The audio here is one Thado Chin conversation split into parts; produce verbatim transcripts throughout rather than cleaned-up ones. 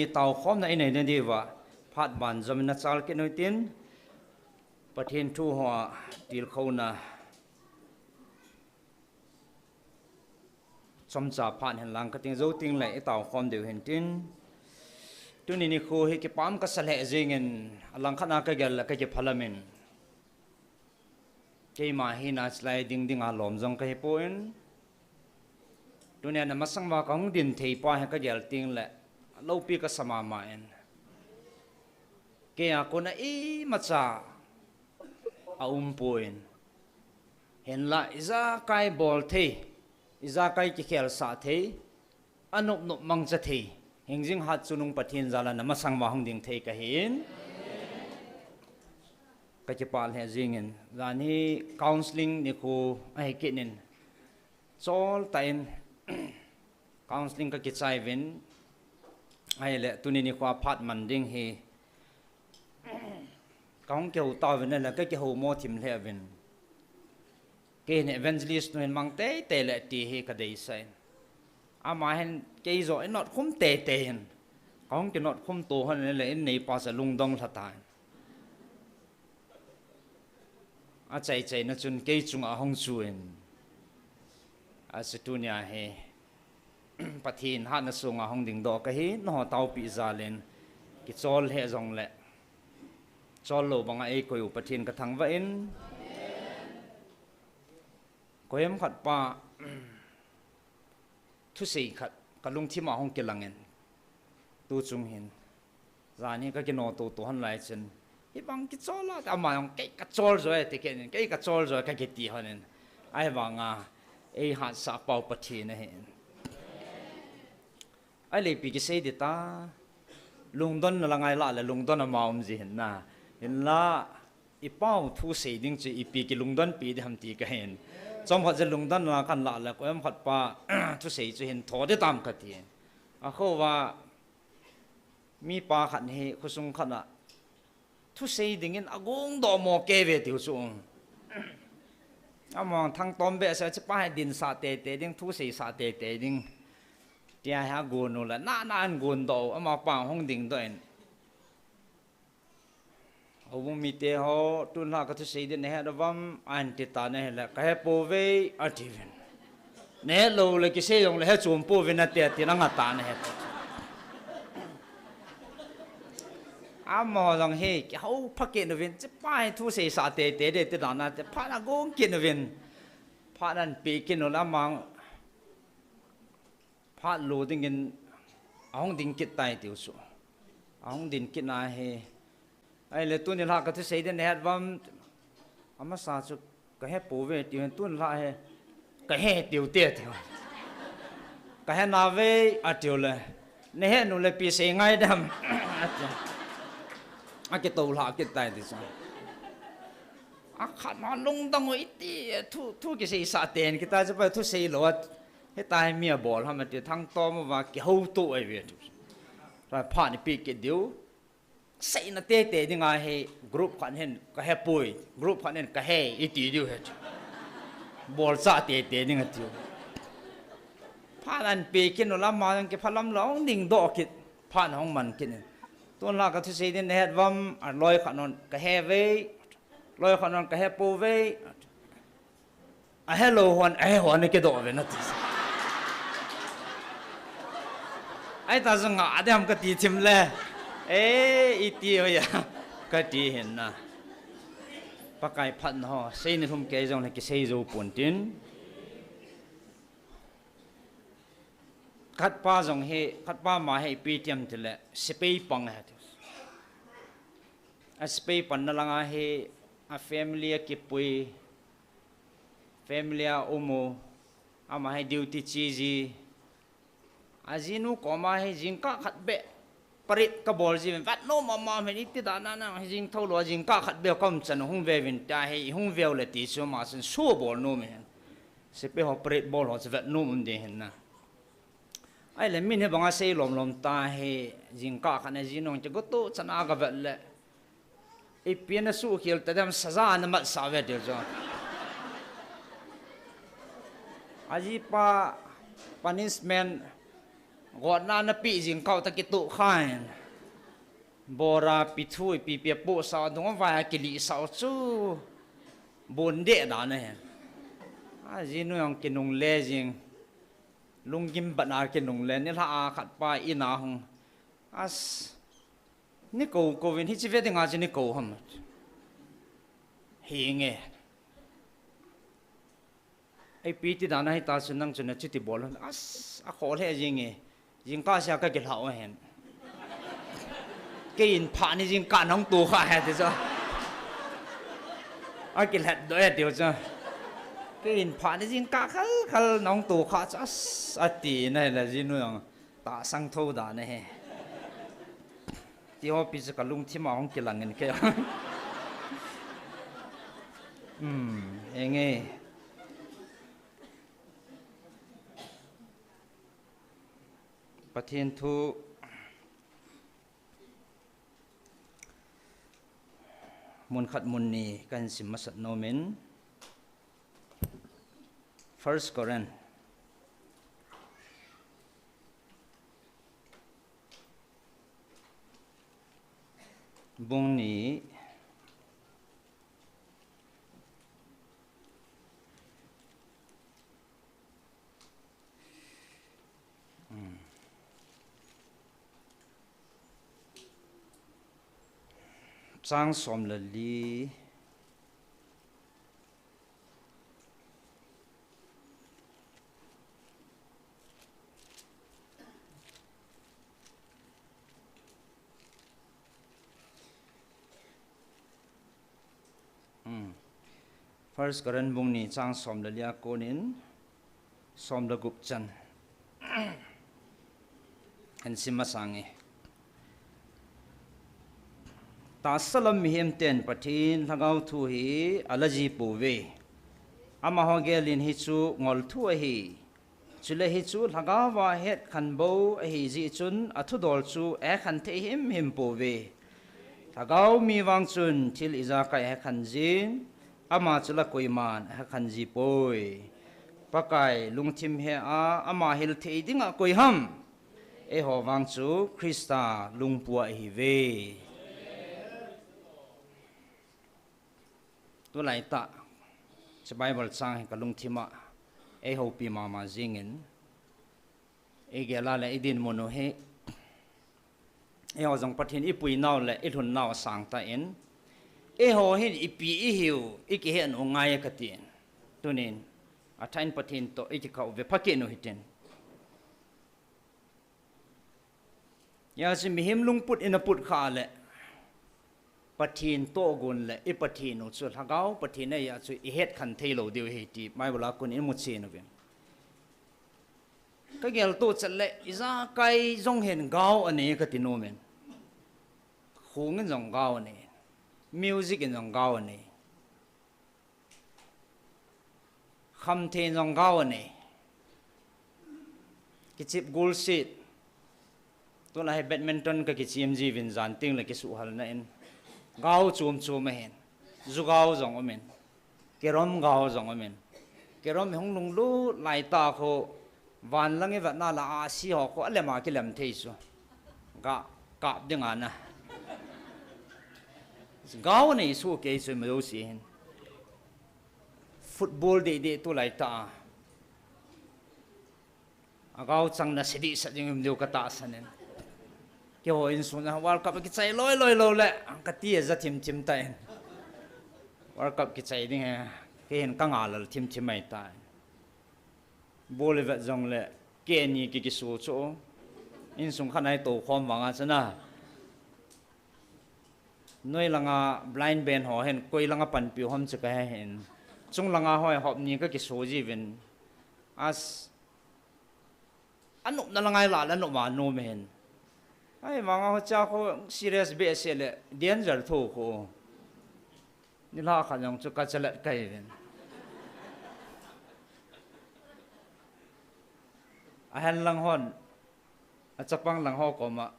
Taokhomna inei nadiuva phat ban jom in nachal kit uhitin, Pathen thu hoa tilkhouna chomcha phat hin lang kating jou tengle itaokhom diu hintin. Tuni nikho hi kipah kasa lheh jengin, alangkhat a kagel le kakiphalam in, keima hina chilai ding dinga lom jong kahipon, tunia namasang uva kahung din theipa hi kagel tengle loupi kasa mama in, keia kona imacha aumpon, hinla ijakai bol thei, ijakai kikhelsah thei, anop nop mangcha thei, hingjing hatchungnung Pathen jal a namasang uva hung ding thei kahin, kakipah lheh jengin. Jan hi counselling nikho ahi kit in, choltah in counselling kakichai uvin, ahile tuni nikho a phat man ding hi kahung kihou tauvin, ahile kakihoumo thim lheh uvin, kei hin evangelist nu hin mang teitei le ti hi kadeisah in, ama hin kei joh inotkhum teitei in, kahung kinotkhum to hon in, ahile in neipa chu lungdong lha tan, achaichaina chun kei chunga ahung chuin, achu tunia hi Pathen hatna sunga hung dingdoh kahi, nangho taopeh jal in, kichol lheh jongle, chol lou banga eikoi u Pathen kathangvah in, koiham khat pa thusei khat kalungthim a hung kilangin, tuchung hin, jan hi kakinoh toto hon lai chun, hibang kichol a, ama jong kei kachol joi ti kit in, kei kachol joi kakiti hon in, ahivanga eihatsah pau Pathen ahin, ahile ipi kisei ding ta, lungdonna la ngai lah le lungdon ama um ji hin na, hinla ipau thusei ding chu ipi kilungdonpi ding ham ti kahin, chomkhat jeh lungdonna la kanlah le koiham khat pa thusei chu hin tho ding tam kati. Akhouva mipa khat hi khosung khat a thusei dingin agongdoh mo kei ve tiu chu, ama thangtom behseh, hichepa hi dinsah teitei ding, thuseisah teitei ding, tia hi agon u le nana ahin gondoh u, amapa hung dingdoh in, houbung mite ho, tunlhah kathusei ding nahet uvam, ahin ti tan ahile, kahepouve atiuvin. Nahet lou le kisei jongle hechom pouve nate, tin angah tan ahi. Amaho jong hi kihou pha kit uvin, hichepa hi thuseisah teitei ding ti dan a, ti phat agong kit uvin, phat ahin peh kit u le ama phat lo dingin ahung ding kit tai tiu chu, ahung ding kit na hi, ahile tunilhah kathusei ding nahet uvam, amasa chu kahepouve tiu hin, tunilhah hi kahe tiu te tiu, kahe nauve atiu le, nahet nu le ipi sei ngai dem ati, akitoulhah kit tai ti chu, akhatna lungdong u iti, thu, thu kiseisah ten kit tai chu, pa thusei lou a, hitia hi mi abol ham ati, thangtom uva kihouto ahi ve tiu, phat ipeh kit diu, seina teitei dinga hi, group khat hin kahepoi, group khat hin kahe iti diu ahi chu, bolchah teitei ding atiu. Phat ahin peh kit u le ama jong kiphalam lou, ahung dingdoh kit, phat ahung man kit in, tunlhah kathusei ding nahet uvam, aloi khat hon kaheuve, loi khat hon kahepouve, ahelou hon ahe hon akidoh uve nati, ahita chu ngah ding ham kati thim le, e, iti hoiya kati hin na, Pakai phatna ho sei nilhum kei jongle kisei jou pon tin, khatpa jong hi, khatpa ma hi ipi ti ham tile sepai pang ahi tiu, asepai panna langa hi, a family akipui, family a um u, ama hi duty che ji, ajinu koma hi jingkah khat beh parade kabol ji uvin, vet nom mama uvin, iti dan a nang hi jing thou lou, jingkah khat beh kaum chan hung ve uvin, tia hi ihung veu le ti chu ama chun show bol nom ahin, sepai ho parade bol ho chu vet nom um ding ahin na. Ahile min hibanga sei lomlom ta hi, jingkah khat a jinu kigotoh chan a kavet le, ipi nasuhkhel ta dem, saja namatsah uve tiu chu, ajipa punishment Gotna napeh jing kau ta kitoh khan. Bora pithu ipi pi apohsah dung a vai a kilisah u chu. Bon deh dan ahi. A jinu jong kinungle jing. Lunggim batna kinungle. Nilhah a khat pa in a hung. As. Ni kou kou vin hichi ve dinga chu ni kou ham. Hinge. Ei pi ti dan ahi ta chu nang chu nachuti bol ham. As, akhoh lheh jing e. Jingkah sia kakilhah u hen. Kei in phah ni jingkah nahung tohkha e ti chu. Akilhat doh e ti chu. Kei in phah ni jingkah khal khal nahung tohkha chu as, ati na hile jinu jong. Tahsang tho dan ahi. Ti ho pi chu kalungthim a hung kilang in kei. Hmm, enge. Pathen thu mun khat mun ni kahin sim masat nom in. First Corinth. Bung ni. Hmm. Chang som le li. Hmm. First Corinth bung ni chang som le li a konin som le gup chan. Hin sim masang e. Tahsa lam mihem ten Pathen lhagao thu hi ala ji pouve. Amaho gel in hichu ngol thu ahi. Chule hichu lhagao a het khan bou ahi jeh chun athudol chu ahekhan thei himhim pouve. Lhagao mi vang chun thil ijakai ahekhan jin, ama chu la koiman ahekhan ji poi. Pakai lungthim he a ama hil thei dinga koi ham? Eiho vang chu Christa lungpua ihiuve. Tulai tah, hiche Bible chang hi kalungthim a eihoupi mama jingin, igel a le idinmun u hi, eiho jong Pathen ipui nau le ilhun nau asang tan, eiho hin ipi ihiu ikihet u ngai e katin. Tunin, athah in Pathen toh ikikah u ve pha kit u hitin. Hijeh chun mihem lungput ina put khah le, Pathen tohgon le i Pathen u chu Lhagao Pathen ahi a chu ihet khen thei lou diu ahi ti Bible a kon imu chen uvin. Ka geltoh chet le ijakai jong hin gao anei kati nom in. Khong in jong gao anei. Music in jong gao anei. Khamthei in jong gao anei. Kichep golset. Tulai hi badminton ka kichem jiuvin jan teng le kisuhhalna in. Gao chom chom ahin. Ju gao jong umin. Carrom gao jong umin. Carrom hung lunglut lai tah khu. Van lang i vetna la ahsi ho khu alem a kilem thei chu. Ga kap ding ana. Gao nei su kei chu ma jouse hin. Football deh deh tulai tah a. Agao chang na sedi sa ding um diu ka tahsan in. Keiho insung a World Cup kichai loi loi lou le, kati a ja thim thim tan. World Cup kichai ding he, kei hin ka ngalal thim thim mai tan. Ball i vet jong le, kei ni ki kisu chu. Insung khat nai tou khom vang a chana. Noi langa blind band ho hin, koi langa panpi hom chu ka he hin. Chung langa hoi hop ni ka kisu jiuvin. As, anopna langa i la le anop ma nom hin. Ahivanga ho cha kho serious behseh le, danger tho kho. Nilhah khat jong chu ka chalet ka hiuvin. Ahen lang hon, achapang lang ho koma,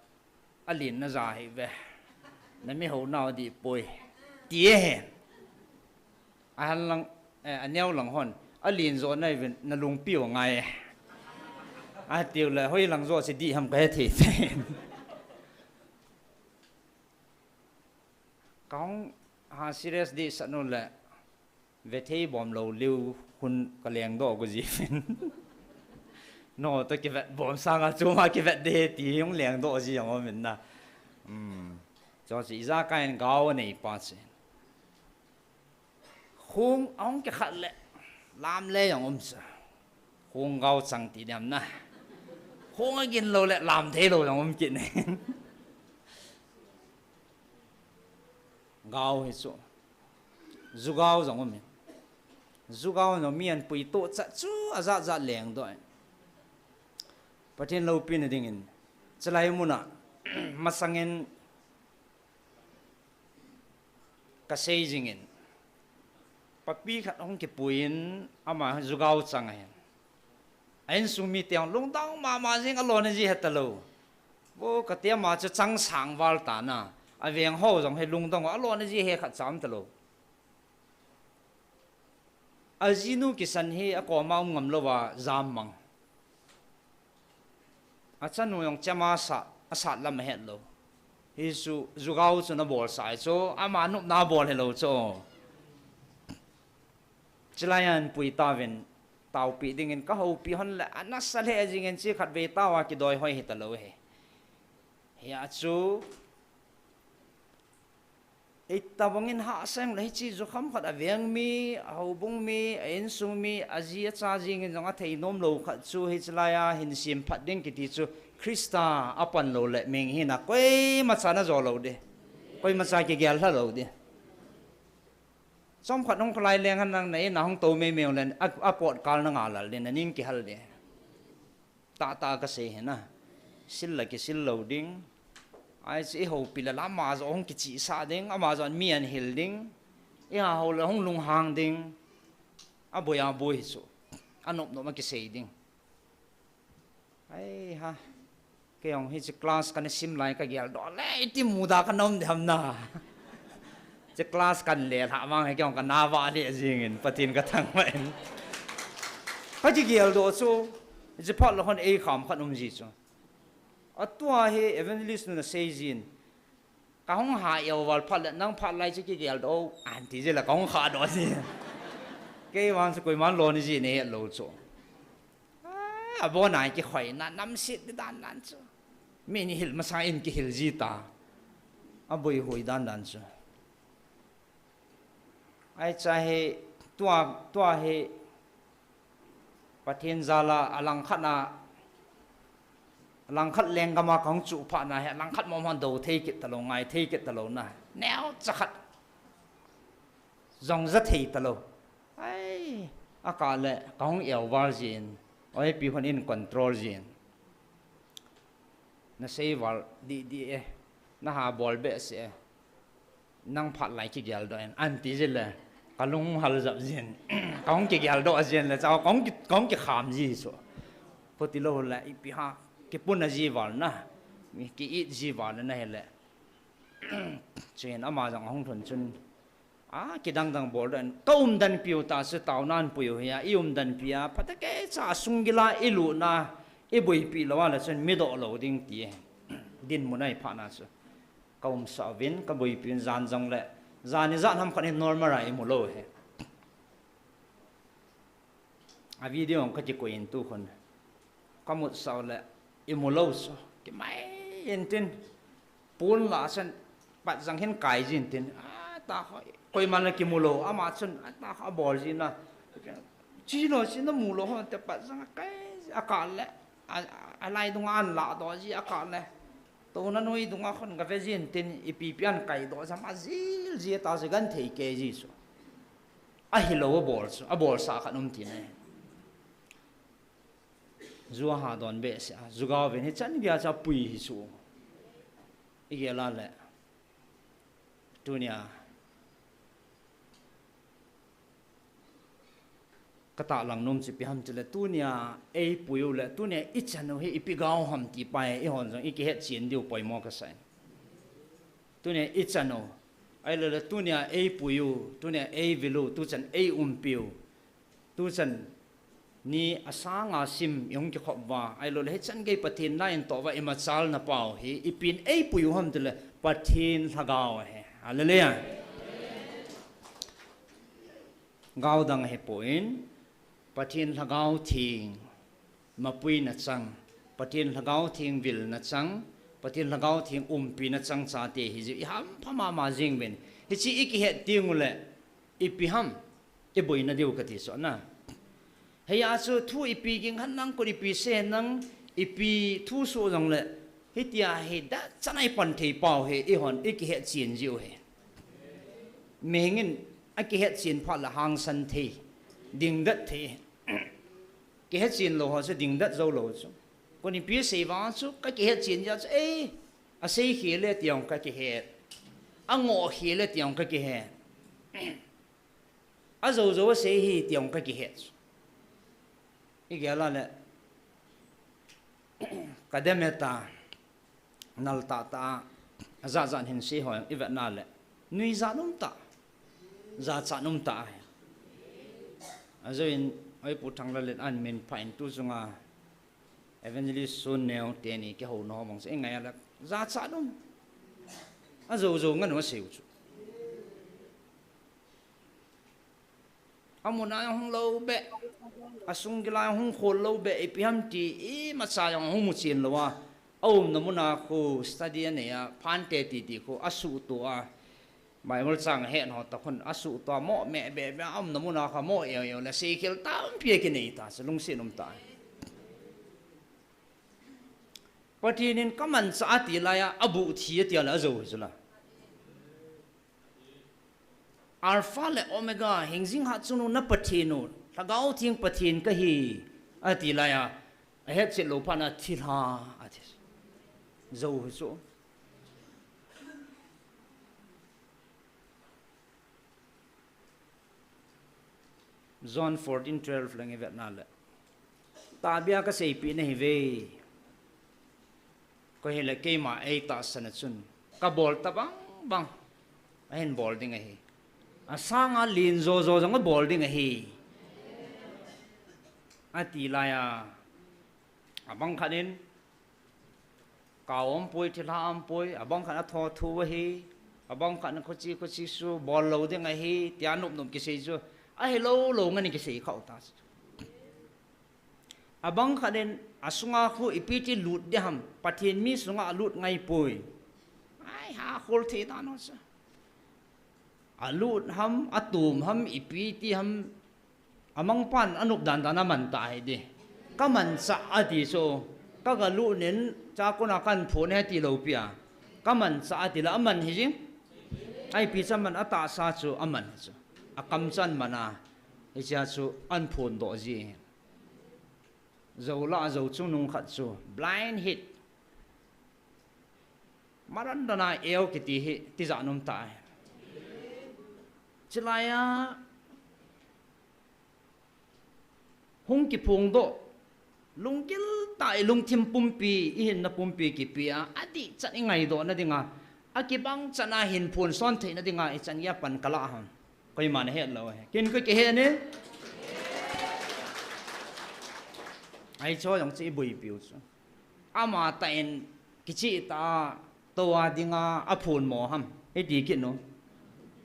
alen na ja hih ve. Na mi hou nau dih poi. Ti e hen. Ahen lang, eh, aneo lang hon, alen jo na hiuvin, na lungpi u ngai e. Atiu le, hoilang jo si di ham ka he thei te. Kahung ha serious di sanu le, vethei bom lo liu hun ka leng do gu ji fin. No, to kivet bom sanga chuma kivet de ti hung leng do ji ang min na. Hmm. Cho si iza ka en gao nei pa si. Hung, ahung kikhat le, lam le jong um sa. Hung gao chang ti diam na. Hung agin lo le, lam thei lo jong um kit ne. Gao hi chu. Ju gao jong um in. Ju gao jong mi an pui to chat chu ajat jat leng do. Pathen lopi na ding in. Chalai muna, masangin ka sei jingin, papi khat hung kipuiin ama ju gao chang ahin. A insung mite hung lungdong mama jing a lona ji heta lo. Bo ka te ama chu chang sang val ta na. A veng ho jong he lungdong a lona ji he khat cham ta lo. A jinu kisan hi a koma um ngam lo va jam mang. A chanu jong chema sa, a sat lam a het lo. Hi chu ju gao chu na bol sai chu, ama nupna bol he lo chu. Chilai an pui ta vin, taupi dingin ka houpi hon le, a nasa le jingin chi khat vei tau a kidoi hoi heta lo he. Hi a chu, Ei tabangin hahsa le hichi jukham khat a veng mi, a houbung mi, a insung mi, a ji a cha jingin jong a thei nom lo khat chu hichi lai a hin sim phat ding kiti chu Krista a pan lo le ming hina koima cha na jo lo de. Koima cha kigel hla lo de. Chom khat hung khalai leng han nang nei na hung to mei mei le a, a pot kal na nga lal de na ning kihal de. Tah tah ka sei hina. Sil la kisil lo ding. Ai chu i houpi la la ama jo hung kichihsah ding, ama jo mi an hil ding. I ha ho la hung lunghang ding. A boi a boi hi chu. A nop nop a kisei ding. Ai ha. Kei hung hi chu class ka na sim lai ka gel do le, i ti muda ka nom de ham na. Che class kan le lha mang he kong ka na va le jingin Pathen ka thangvah in. Ka kigel do chu, che phat lo hon ei kham khat um ji chu. A tua hi evangelist nu na sei jin. Ka hung ha eu val phat le nang phat lai che kigel do, an ti je la ka hung kha do ji. Kei vang chu koiman lo ni ji ne lo chu. A, a bon a kikhoi na, namsit di dan dan chu. Mi ni hil masa in kihil ji ta. A boi hui dan dan chu. Ai cha hi, tua, tua hi, Pathen jal a, a langkhat na, a langkhat lenggam a ka hung chu phat na hi, a langkhat mong hon do thei kit ta lo, ngai thei kit ta lo na. Neo cha khat. Jong ja thei ta lo. Ai, a ka le, ka hung eu val jin. Oi, pi hon in control jin. Na sei val di di e. Na ha bol be se e. Nang phat lai kigel do en. An ti ji le. Ka lung hal jap jin. Ka hung kigel do a jin le. Cha ka hung ki, ka hung kikham ji so. Ko ti lo le. Ipi ha. Kipun a ji val na. Mi ki it ji val na he le. Chuin ama jong hung thun chun. A, kidang dang bol dan. Ka um dan piu ta se tau nan puiu hi a, i um dan pi a, phatah kei cha sung gila i lu na, i bui pi lo a la chun mi do lo ding ti. Din mu nai pha na se. Ka um sa vin, ka bui pi jan jong le. Jan ni jan ham khat ni normal a i mu lo he. A video ka kikoi in tu khun. Ka mut sau le, i mu lo so. Ki mai in tin. Pun la sen, pat jang hin kai jin tin. A ta kho, koiman le ki mu lo. Ama chun, a ta kho, a bol jin na. Chi lo, chi na mu lo, hon te pat jang a kai, a ka le. A, a lai dung an la do ji, a ka le. To na nui dunga khon ka ve jin tin ipi pian kai do jam a jil ji ta ji gan thei ke ji su. A hi lo a bol su, a bol sa khan um ti ne. Ju a ha don be se a, ju ga ven hi chan bia cha pui hi su. I ge la le. Tunia. Ka ta lang nom chu ipi ham ti le, tunia ei pui u le, tunia i chan u hi ipi gao ham ti pa hi, i hon jong i kihet chin diu poimo ka sai. Tunia i chan u, ai le le tunia ei pui u, tunia ei vil u, tu chan ei umpi u, tu chan Ni asanga sim ihung kikhop uva, ahilouleh hichan gei Pathen na in toh uva imachal na pau hi, ipin eipui u ham tile, Pathen lhagao ahi. Hallelujah. Gaodang ahipon, Pathen lhagao theng mapui na chang, Pathen lhagao theng vil na chang, Pathen lhagao theng umpi na chang chate hi jiu iham pha mama jing uvin. Hiche ikihet teng uleh, ipi ham iboina diu kati chu ana. Hia chu thu ipi ging hen nang, koi ipi sei nang, ipi thu soh jongleh, hitia hi da chanai pan thei pau hi ihon ikihet chen jiu hi. Mihing in akihet chen phat le hangsan thei, dingdet thei. Kihet chen lou ho chu dingdet jou lou chu. Koi ipi sei vang chu kakihet chen jia chu, ei, asei khel e ti jong kakihet. Angoh khel e ti jong kakihet. Ajou jou asei hi ti jong kakihet chu. Igel a le, kadem e ta, nal tah tah a, ajat jat hin sei ho jong ivet na le, nuijat um tah, jachat um tah ahi. Ajou in, oi Pu Thanglal in amin pha in tu chunga Evangelist Sun Neo teni kihou na ho bang chu ingai a le, jachat um. Ajou jou ngen u asei u chu. Amun a hung lou beh, asung gil a hung khol lou beh, ipi ham ti imacha jong hung mu chen lou a, aumna mun a khu study anei a, phante titi khu asuhtoh a, Bible chang ahet ho tah khun asuhtoh a, moh meh beh beh, aumna mun a khu amoh eo eo le, seikhel tampi akinei ta, chu lungset um ta. Pathen in kamanchah ati lai a, abuh thi ati a le ajou hi chu la. Alpha le Omega, hingjing hatchungnung na Pathen u, Lhagao Theng Pathen kahi, ati lai a, ahetchet lou phat na thilha, ati. Jou hi chu. John fourteen twelve lang ivet na le, tahbeh a kaseipeh nahiuve. Koi hile keima eitahsan a chun, kabol tobang bang ahin bol ding ahi. Asanga len jo jo jong abol ding ahi, ati lai a. Abang khat in, kau aumpoi, thilha aumpoi, abang khat in athothu ahi, abang khat in khuche khuche su bol lou ding ahi, tia nop nop kisei chu, ahilou lou ngen in kisei khah u ta chu. Abang khat in asunga khu ipi ti lut ding ham, Pathen mi sunga alut ngaipoi. Ai, ha khol thei dan u chu. Alut ham, atom ham, ipi ti ham, amangpan anop dan dan aman ta hi di. Kamanchah ati chu, kaga lut in, chakon a kahin phon e ti lou pi a. Kamanchah ati le aman hi jing. Ipi chu aman, atahsa chu aman hi chu. Akam chu aman a. Hichea chu ahin phondoh ji. Jou lah a jou chungnung khat chu blind hit. Maran dan a eo kiti hi tijat um ta. Chulai a hung kiphongdoh, lunggil tah a ilungthim pumpi, ihinna pumpi kipe a, adih chan ingaidoh na dinga, akibang chan a hin phonson theina dinga, ichan geiya pan kalah ham. Koiman ahet lou ahi. Ken koi kihe ne? Ahi chu jong chu iboipiu chu. Amatah in kicheh tah a tou a dinga aphonmo ham, iti kit nu.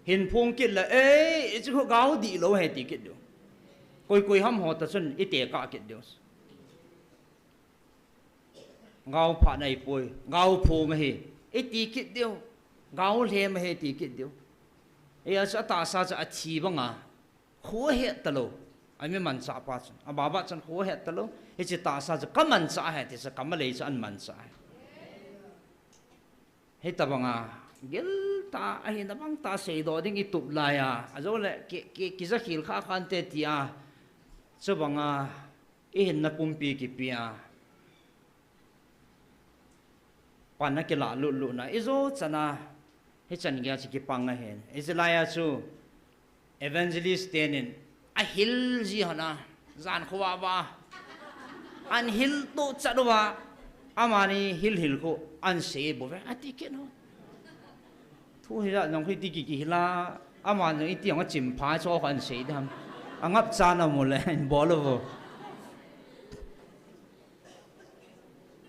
Hin phong kit le, ei, hichu khu gao dihlou ahi ti kit diu. Koi koi ham ho tah chun itekah kit diu. Gao phat ahipoi, gao phong ahi, iti kit diu. Gao lhem ahi, iti kit diu. Hijeh chun atahsa chu athi banga, kho ahet talou. Ami manchah pa chun, ababa chun kho ahet talou. Hiche tahsa chu kamanchah ahi ti chu, kam alei chu ahin manchah ahi. Hitobanga giltah a ahina bangtah seidoh ding itup laiya, ajoule ki, ki, kijakhel khah khante tia, chubanga ihinna pumpi kipea, pan akilah lut lut na, ijo chana, hichan geiya chu kipang ahin. Hiche laiya chu evangelist tenin ahil ji hon a, jan khovah vah a, ahin hil tohchat uva, amani hil hil khu ahin sei bouve, ati kit u. Thu hijat jong khu iti ki, kihil a, aman jong iti jong achimpha chu khu ahin sei ding ham. Angapcha na mu le, ahin bol uvo.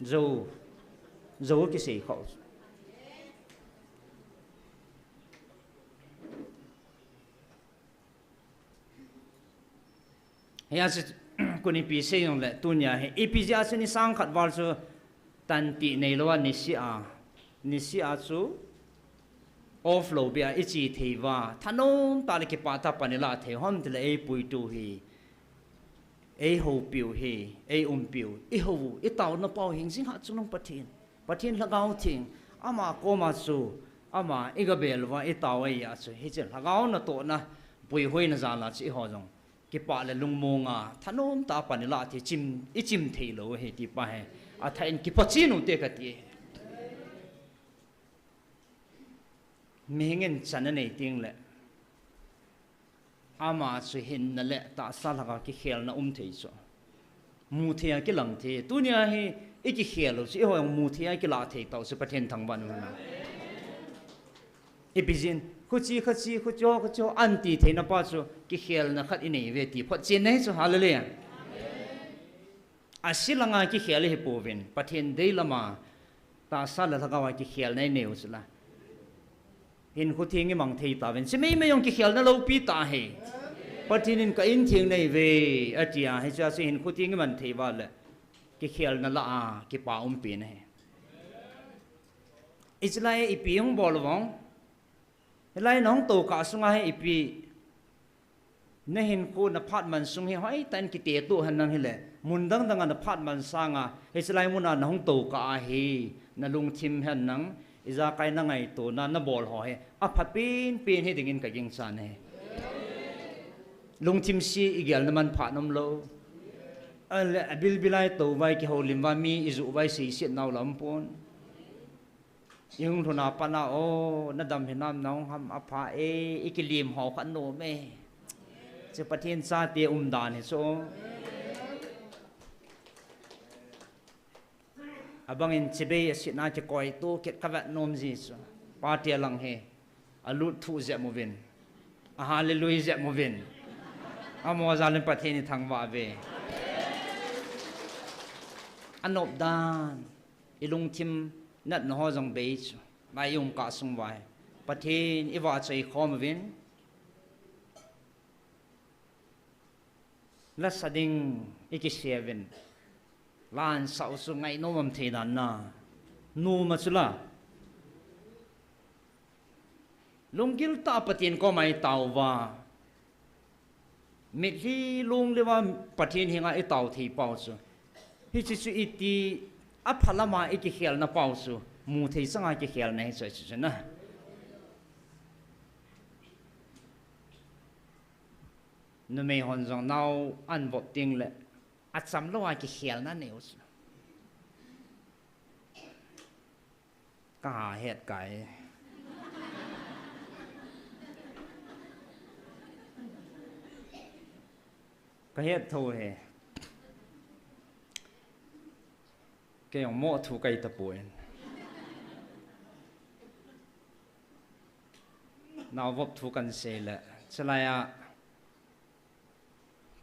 Jou, jou kisei khau. Hia chu, kuni pi sei jongle, tunia hi, ipi jeh a chu ni sang khat val chu, tanti neilou a, nisia, nisia chu, off lou bia, ichi thei uva, thanom tah le kipah tah a pan ilah thei, hom tile eipuitu hi, eihoupiu hi, eiumpiu, ihou, itaona pau hing jing ha chungnung Pathen. Pathen Lhagao Theng, ama koma chu, ama igabel uva itao ahi a chu, hiche Lhagao natohna, puihoina jal a chu eiho jong. Kipah le lungmonga, thanom tah a pan ilah thei chim, ichim thei lou ahi ti pa hi. Athah in kipa chen u te kati. Mihing in chan anei teng le. Ama chu hinna le tahsa lhagao kikhelna um thei chu. Mu thei a kilang thei. Tunia hi ikikhel u chu, eiho jong mu thei a kilah thei tau chu Pathen thangvah in um. Ipi jeh in, khuchi, khachi, khuchi ho, khuchi ho, anti theina pa chu, kikhelna khat inei uve ti photchen nei chu, hallelujah. Ase langa kikhel ihi pouvin, Pathen dei lama, tahsa le lhagao a kikhelna inei u chu la. Hinkho theng imang thei tauvin, chimei mei jong kikhelna loupi tah ahi. Pathen in ka in theng nei uve, ati a, hiche a chu hinkho theng imang thei uva le, kikhelna lah a, kipa umpi na ahi. Ichelai ipi hung bol uvong. Hilai nahung toukah sunga hi ipi. Nahinkho naphat man sung hi hoitah in kitetup hen lang hile. Mun dang dang a naphat man sanga. Hichelai muna nahung toukah ahi. Nalungthim hen lang. Ijakai nangaitona nabol ho hi. Apha penpen hi dingin kagingchan ahi. Lungthim se igelna manpha nom lou. Ale, abilbil a itou uva ikihoulim uva mi ijuh uva iseiset nau lam pon. Ihung lhun a pat a, o, nadam hinam nahung ham apha e, ikilim ho khat nom e. Chu Pathen chate umdan hi chu. Abangin chibai asetna kikoitu kit kavet nom ji chu. Pate lang hi. Alut thuh jep uvin. A hallelujah jep uvin. Amaho jal in Pathen ithangvah uve. Anop dan. Ilungthim natna ho jong bei chu. Lai ium kah sung uva hi. Pathen ivahchoi khom uvin. Lasa ding ikisei uvin. Lansah u chu ngainom um thei dan na. Nom a chu la. Lunggil tah a Pathen koma itao uva. Mitlhi lunglhai uva Pathen henga itao thei pau chu. Hiche chu iti apha lama ikikhelna pau chu. Mu thei changa kikhelna hi chu, chu, chu na. Numei hon jong nao an vop teng le. Achamlou a kikhelna anei u chu. Kahet kai. Kahet tho e. Kei jong mo thu kai tapon. Nao vop thu kan sei le. Chalai a.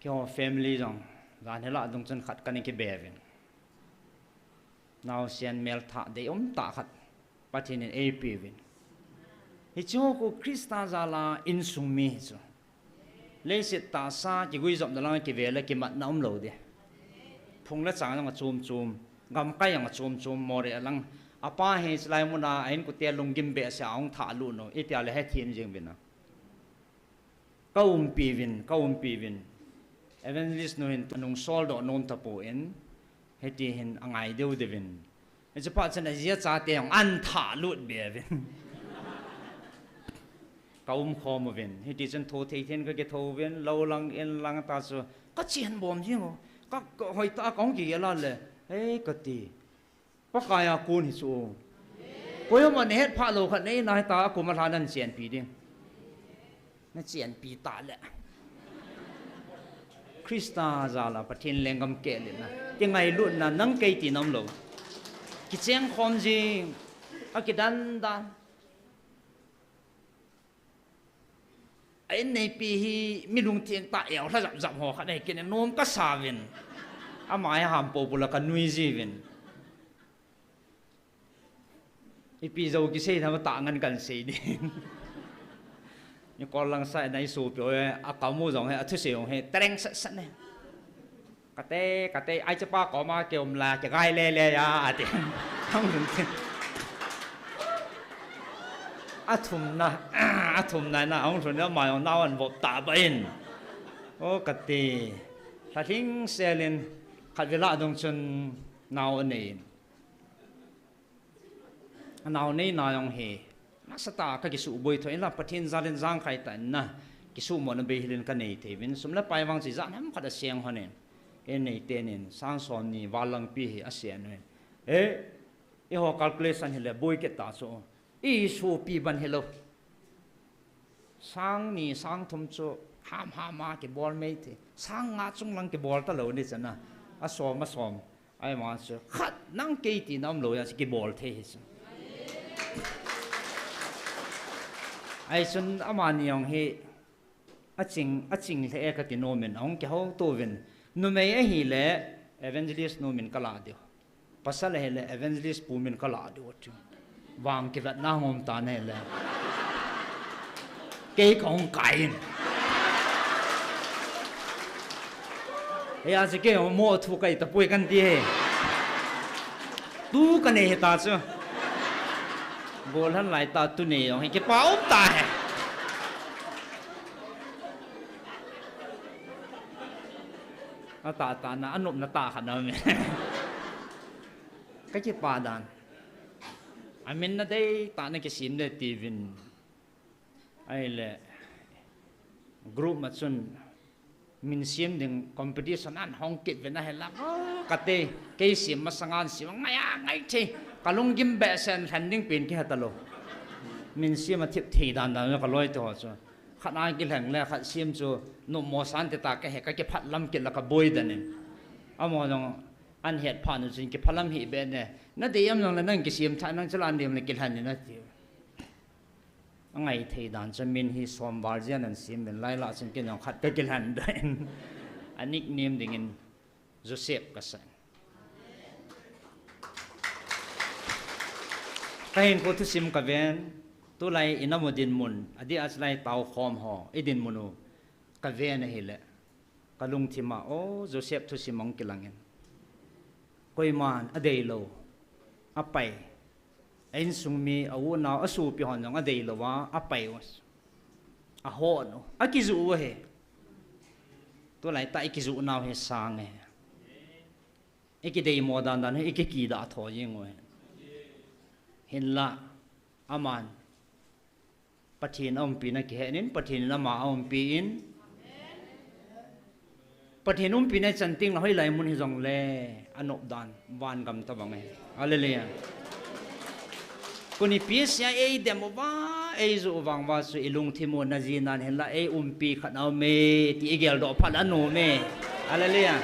Keiho family jong, jan hila dung chun khat kana kibe uvin. Naosen melthah deium tah khat, Pathen in eipe uvin. Hiche ho khu Christa jal a insung mi hi chu. Leiset tahsa kiguijopna lang kive le kimatna umlou ding. Phung le chang jong achom chom, gamkai jong achom chom, Moreh lang. Apa hi chulai muna a inkote lunggim behseh a ahung thah lut u, itia le hethem jeng uvin a. Ka umpi uvin, ka umpi uvin. Evangelist nu hin anung soldoh nom tapon, hiti hin angai deu deuvin. Hiche phat chun ajia chate jong an thah lut be uvin. Ka um khom uvin. Hiti chun tho thei thei in ka kitho uvin, lou lang, in lang ta chu. Ka chen bom jing u. Ka, ka hoitah a ka hung kigel a le. Hei, kati. Pakai a kon hi chu. Koima nahet phah lou khat nei nai ta a kum a lha nan chenpi ding. Na chenpi ta le. Christa jal a Pathen lenggam keh le na. Kingailutna nang kei ti nom lou. Kicheng khom jing. A kidan dan. A inneipi hi mi lungtheng tah eu lha jap jap ho khat ahi kit in nom kasa uvin. Ama hi ham popo la ka nui ji uvin. Ipi jou kisei na ma ta ngan kan sei ni. Ni kol lang sai na isu pi oi, a kamu jong he, a thusei jong he, tereng sat sat ne. Kate, kate, ai chapa koma ke um la, ke gai le le ya, ati. Hong lhun te. A thumna, a thumna na, hong lhun na ma jong nao an vop ta ba in. O kate. Lha hling selin, khat vela dong chun nao anei in. Anao nei na jong hi, nasatah a ka kisuh boi tho in la, Pathen jal in jangkhai tah in na, kisuh mo na bei hilin ka nei thei vin, sum le pai vang chu ijat ham khat a seng hon in, en nei ten in, sang som ni val lang pi hi a sen in. Eh, i ho calculation hi le boi ke ta chu, i supi ban hi lo. Sang ni, sang thum chu ham ham a kibol mai thei. Sang nga chung lang kibol ta lo ni chana. A som, a som. Ai ma chu khat nang kei ti nam lo ya chu kibol thei hi chu. Ai chun ama ni jong hi a ching, a ching le e ka ti nom in, a hung kihou to vin. Numei ahi le evangelist nu min ka la diu. Pasal ahi le evangelist pu min ka la diu chu. Vang kivet na ngom ta ne le. Kei ka hung kai in. He a si kei mo thu kai ta pui kan ti he. Tu ka nei he ta chu. Gol han lai ta tu nei jong he kipa um ta he. A ta ta na, a nop na ta khat na me. Ka kipa dan. A min na dei ta na kisim le ti vin. Ai le, group ma chun, min sim ding competition an hong kit vin a he la. Ka te, kei sim ma sangan sim, ngai a ngai thei. Ka lunggim be sen lhan ding pin ki ha ta lo. Min sim a thip thei dan dan ka loi to chu. Khat a kilheng le khat sim chu, nu mo san te ta ka he ka kiphat lam kit la ka boi dan in. Amo jong an het pha nu chun kiphat lam hi be ne. Na dei am jong le nang kisim tha nang chu lan dei am le kilhan ni na ti. A ngai thei dan chu min hi som val jian an sim min lai la chun kin jong khat ka kilhan dan in. A nickname ding in Joseph ka sa. Ka hin ko thusim ka ven, tulai i na mu dinmun, a di a chulai tau khom ho, i dinmun u ka ven ahi le, ka lungthim a, o, Joseph thusim ong kilang in. Koiman a dei lo, a pai, a insung mi, a u nau, a supi hon jong a dei lo a, a pai u, a hon u, a kizu u he. Tulai ta i kizu nau he sang he. I kidei mo dan dan hi, i kiki da tho jing u hi. Hinla, aman. Pathen a umpi na kihe nin, Pathen in ama a umpi in. Pathen umpi na chan ting la hoi lai mun hi jong le, a nop dan, van gam ta bang e. Hallelujah. Kuni pi sia ei dem u va, ei zu u vang va su i lungthim u na ji nan hinla, ei umpi khat a um e, ti i gel do phat a nu me. Hallelujah.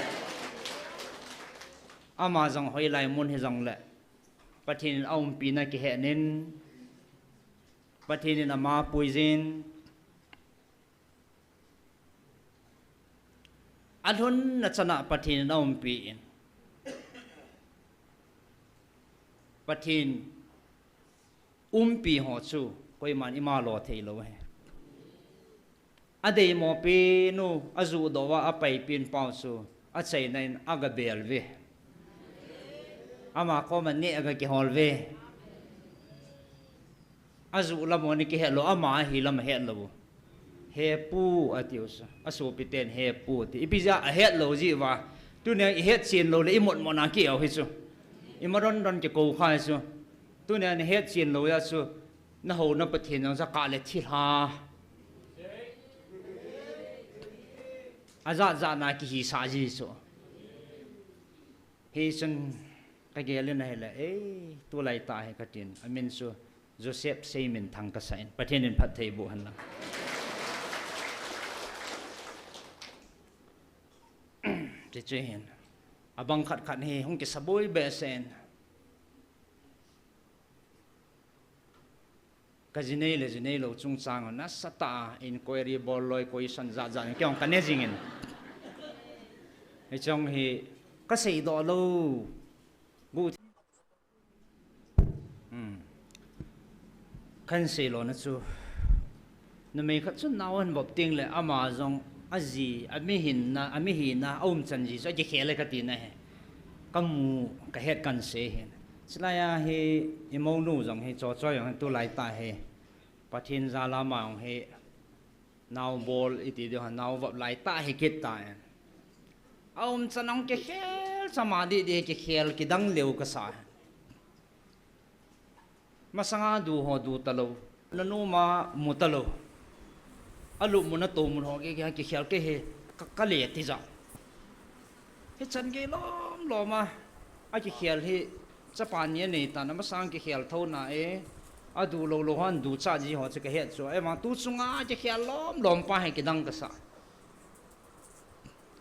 Ama jong hoi lai mun hi jong le. Pathen in a umpi na kihe nin. Pathen in ama pui jin. A lhun na chana Pathen in a umpi in. Pathen umpi ho chu, koiman ima lo thei lo he. A dei mo pi nu, a zu do va, a pai pin pau chu, a chaina in a ga bel ve. Ama koma ne a ga kihol ve. A zu lam o ni kihet lo, ama a hi lam a het lo. He pu a ti u sa, a supi ten he pu ti. Ipi ja a het lo ji va. Tunia i het chin lo le i mot mot na ki au hi chu. I ma don don ki ko khai chu. Tunia ni het chin lo ya chu. Na ho na Pathen jong sa ka le thi ha. A ja ja na ki hi sa ji chu. Hi chun ka gel in a hi le, ei, tu lai ta hi ka tin. A min chu Joseph Seiminthang ka sa in. Pathen in phatthei boh hen lang. Ti chu hin. A bang khat khat hi hung kisa boi behseh in. Ka jinei le jinei lo chungchang a nasatah a inquiry bol loi question jat jat in kei jong ka ne jing in. Hiche jong hi ka seidoh lou. Gu thi-, hmm. Kahin seilona chu, numei khat chun nao ahin vop tengle ama jong aji, ami hinna, ami hina, aumchan ji chu akikhel e kati nahi. Kamu, kahet kahin sei ahin. Chulai a hi, imounu jong hi, Chochoi jong hi, tulai tah hi Pathen jal a ama jong hi nao bol iti diu ham, nao vop laitah hi kit tan. Aumchan ahung kikhel, chama didi kikhel, kidang leu kasa. Masanga du ho du talou, nanoma mu talou. Alupmun atomun ho kei, kei kikhel kei hi, ka, kale tija. Hichan gei lom lom a, akikhel hi, chapa ni anei tan, amasang kikhel thou na e, adu lou lou hon ducha ji ho chu kahet chu, ahivang tu chunga kikhel lom lom pa hi kidang kasa.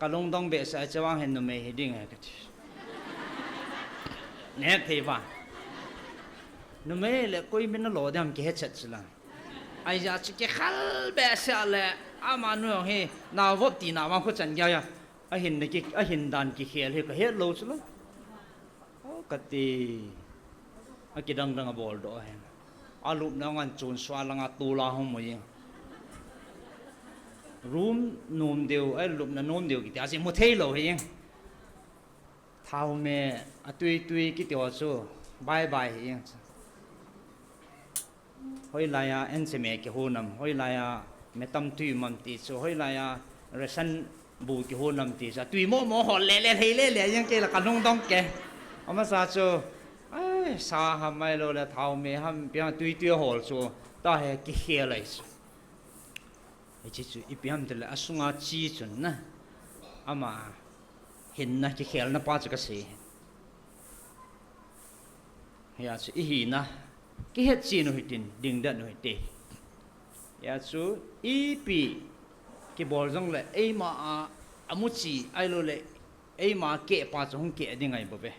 Kalungdong behseh a, chevang hin numei hiding ahi kati. Nahet thei uva. Numei le koi min alo ding ham kihe chet chula. Ahijeh chu kikhel behseh le, amanu hi, nao vop tina vang kho chan geiya, ahin na ki, ahin dan kikhel hi kahet lou chula. O kati, akidang dang abol doh ahin. Alupna ngan chun sua langa tula hung mu jeng. Room nom deu, alupna nom deu kiti, aji mu thei lou hi jeng. Thaome, atui tui kiti ho chu, bye bye hi jeng. Hoilai a, encheme kihon am, hoilai a, metam tui um am ti chu, hoilai a, ration bu kihon am ti chu, atui momo hol le le, thei le le, jeng kei la kalungdong kei. Amasa chu, ai, sa ham ahilou le, thaome ham, ipi ham tui tui hol chu, tahi kikhel ahi chu. Hiche chu, ipi ham tile, asunga chi chun na, ama hinna kikhelna pa chu kasei. Hia chu ihina, kihet chen u hitin, dingdet u hite. Hia chu ipi kibol jongle, eima a, amuchi, ahilou le, eima keh pa chu hung keh ding ahi bouve.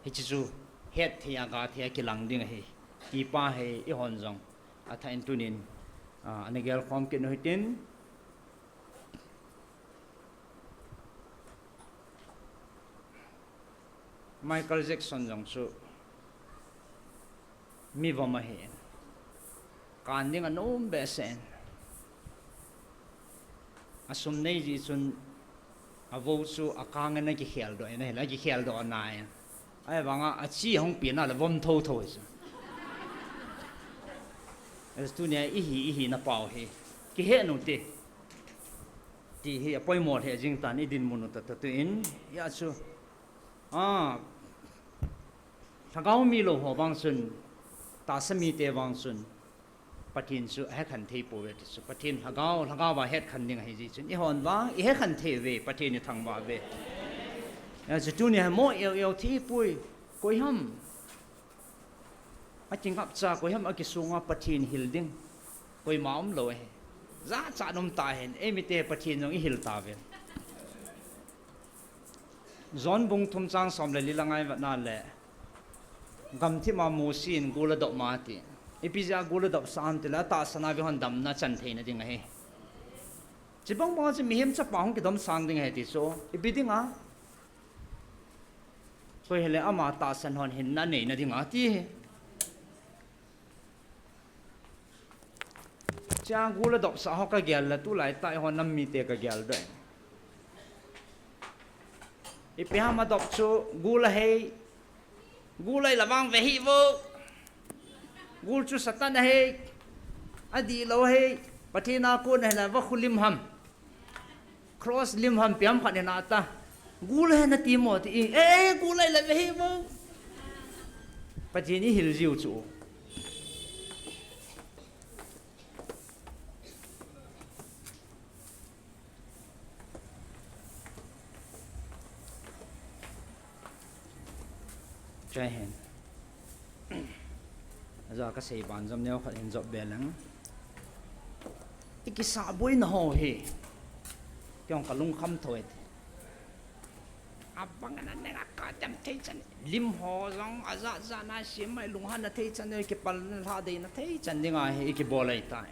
Hiche chu, hetthei a, gathei a kilang ding ahi. Ti pa hi, eihon jong, athah in tunin, a, ana gelkhom kit u hitin. Michael Jackson jong chu mi vom ahin. Kan ding anom behseh in. Asum nei jeh chun avou chu akang in akikheldoh in ahile akikheldoh nai. Ahivanga achi ahung pena le vom thotho chu. Tunia ihi, ihina pau hi kihet u hite. Ti hi apoimo lheh jing tan idinmun u tahtah tuin, hia chu, a, lhagao milou ho vang chun, tahsa mite vang chun, Pathen chu ahekhen thei pouve ti chu. Pathen lhagao, lhagao va hetkhen ding ahi jeh chun, eihon vang ihekhen thei uve, Pathen ithangvah uve. Hia chu tunia hi mo eu eu thipui, koiham akingapcha, koiham akisunga Pathen hil ding, koima umlou ahi. Jachat um tahen, eimite Pathen jong ihil tauve. John bung thum chang som le li la ngaivet na le, gamthip a Mosi in gul adop ma ati. Ipi jeh a gul adopsah ham tile, atahsan a veho hin damna chan theina ding ahi. Chubang banga chu mihem chapa hung kidomsang ding ahi ti chu, ipi dinga? Koi hile ama tahsan hon hinna neina dinga ti hi. Chua gul adopsah ho kagel le tulai tah eiho nam mite kageldoh e. Ipi ham adop chu gul ahei, gul ahile vang ve hih vo. Gul chu Satan ahei, adihlou ahei, Pathen a kon ahile vakhu lim ham, cross lim ham, ipi ham khat hina ta. Gul ahi nati mo ti, e, gul ahile ve hih vo. Pathen ihil jiu chu. Chua hin, aja kasei banjom neokhat hin jop be leng. Ikisah boina ho hi, kei jong kalungkham thou e ti. Abang ana neng a kadem thei chan, lim ho jong ajat jat na sem mai, lunghanna thei chan, kipalna lhadeina thei chan dinga hi ikibol ahitai.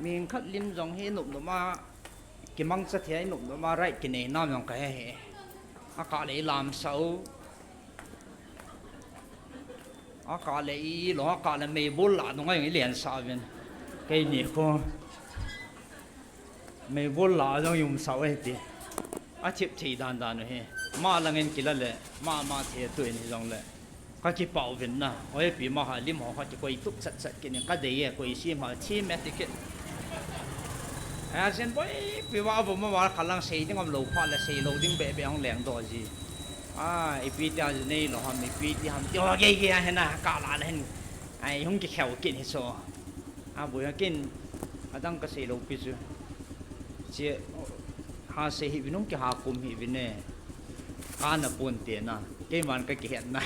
Mihing khat lim jong hi nop nop a, kimangcha thei a, nop nop a right kinei nam jong kahe hih. Akah le ilamsah u. Akah le i, lo akah le meibol lah nunga jong i lensah uvin. Keini khu. Meibol lah jong i umsah u ahi ti. Athip thei dan dan u hi. Ama langin kila le, ama, ama thei tuin hijongle. Kakipah uvin na. Oi, pi ma ha lim ho kha kikoi tup chat chat kit in kadei e, koi sim ha thim e ti kit. Asin boipi va vo ma va khalang sei ding umlou phat le sei lou ding bebe hung lengdoh ji. A, ipi ti a ji neilou ham, ipi ti ham ti ho gei gei a hin a, kala le hin. Ai, hung kikheu kit hi so. A, boi a kin, adang kasei lou pi chu. Che, ha sei hih uvin, hung kiha kum hih uvin e. Kana ponte na, keiman kakihet na.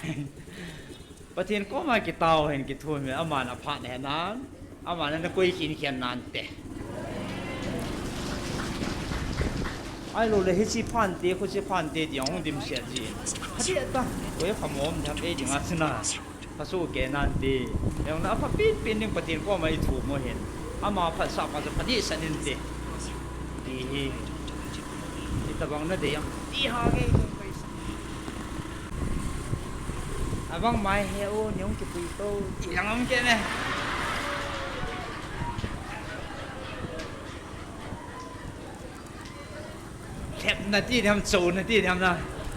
Pathen koma kitao hen, kithum hen, aman aphat hen nan, aman ana koi khin khen nante. Ahilou le hiche phante, khuche phante ti hung dimset ji. Hadi ta, koi khamom tham ei dinga chuna. Phaso kei nante. Jong na apha pin pin ding Pathen koma ithum u hin. Ama phatsah pha chu pha dehset inte. Ti hi. Itobang nadei am ti ha gei. Abang mai he o, nung kipui to. Ti lang um kei ne. Lhepna ti diham, chouna ti diham na.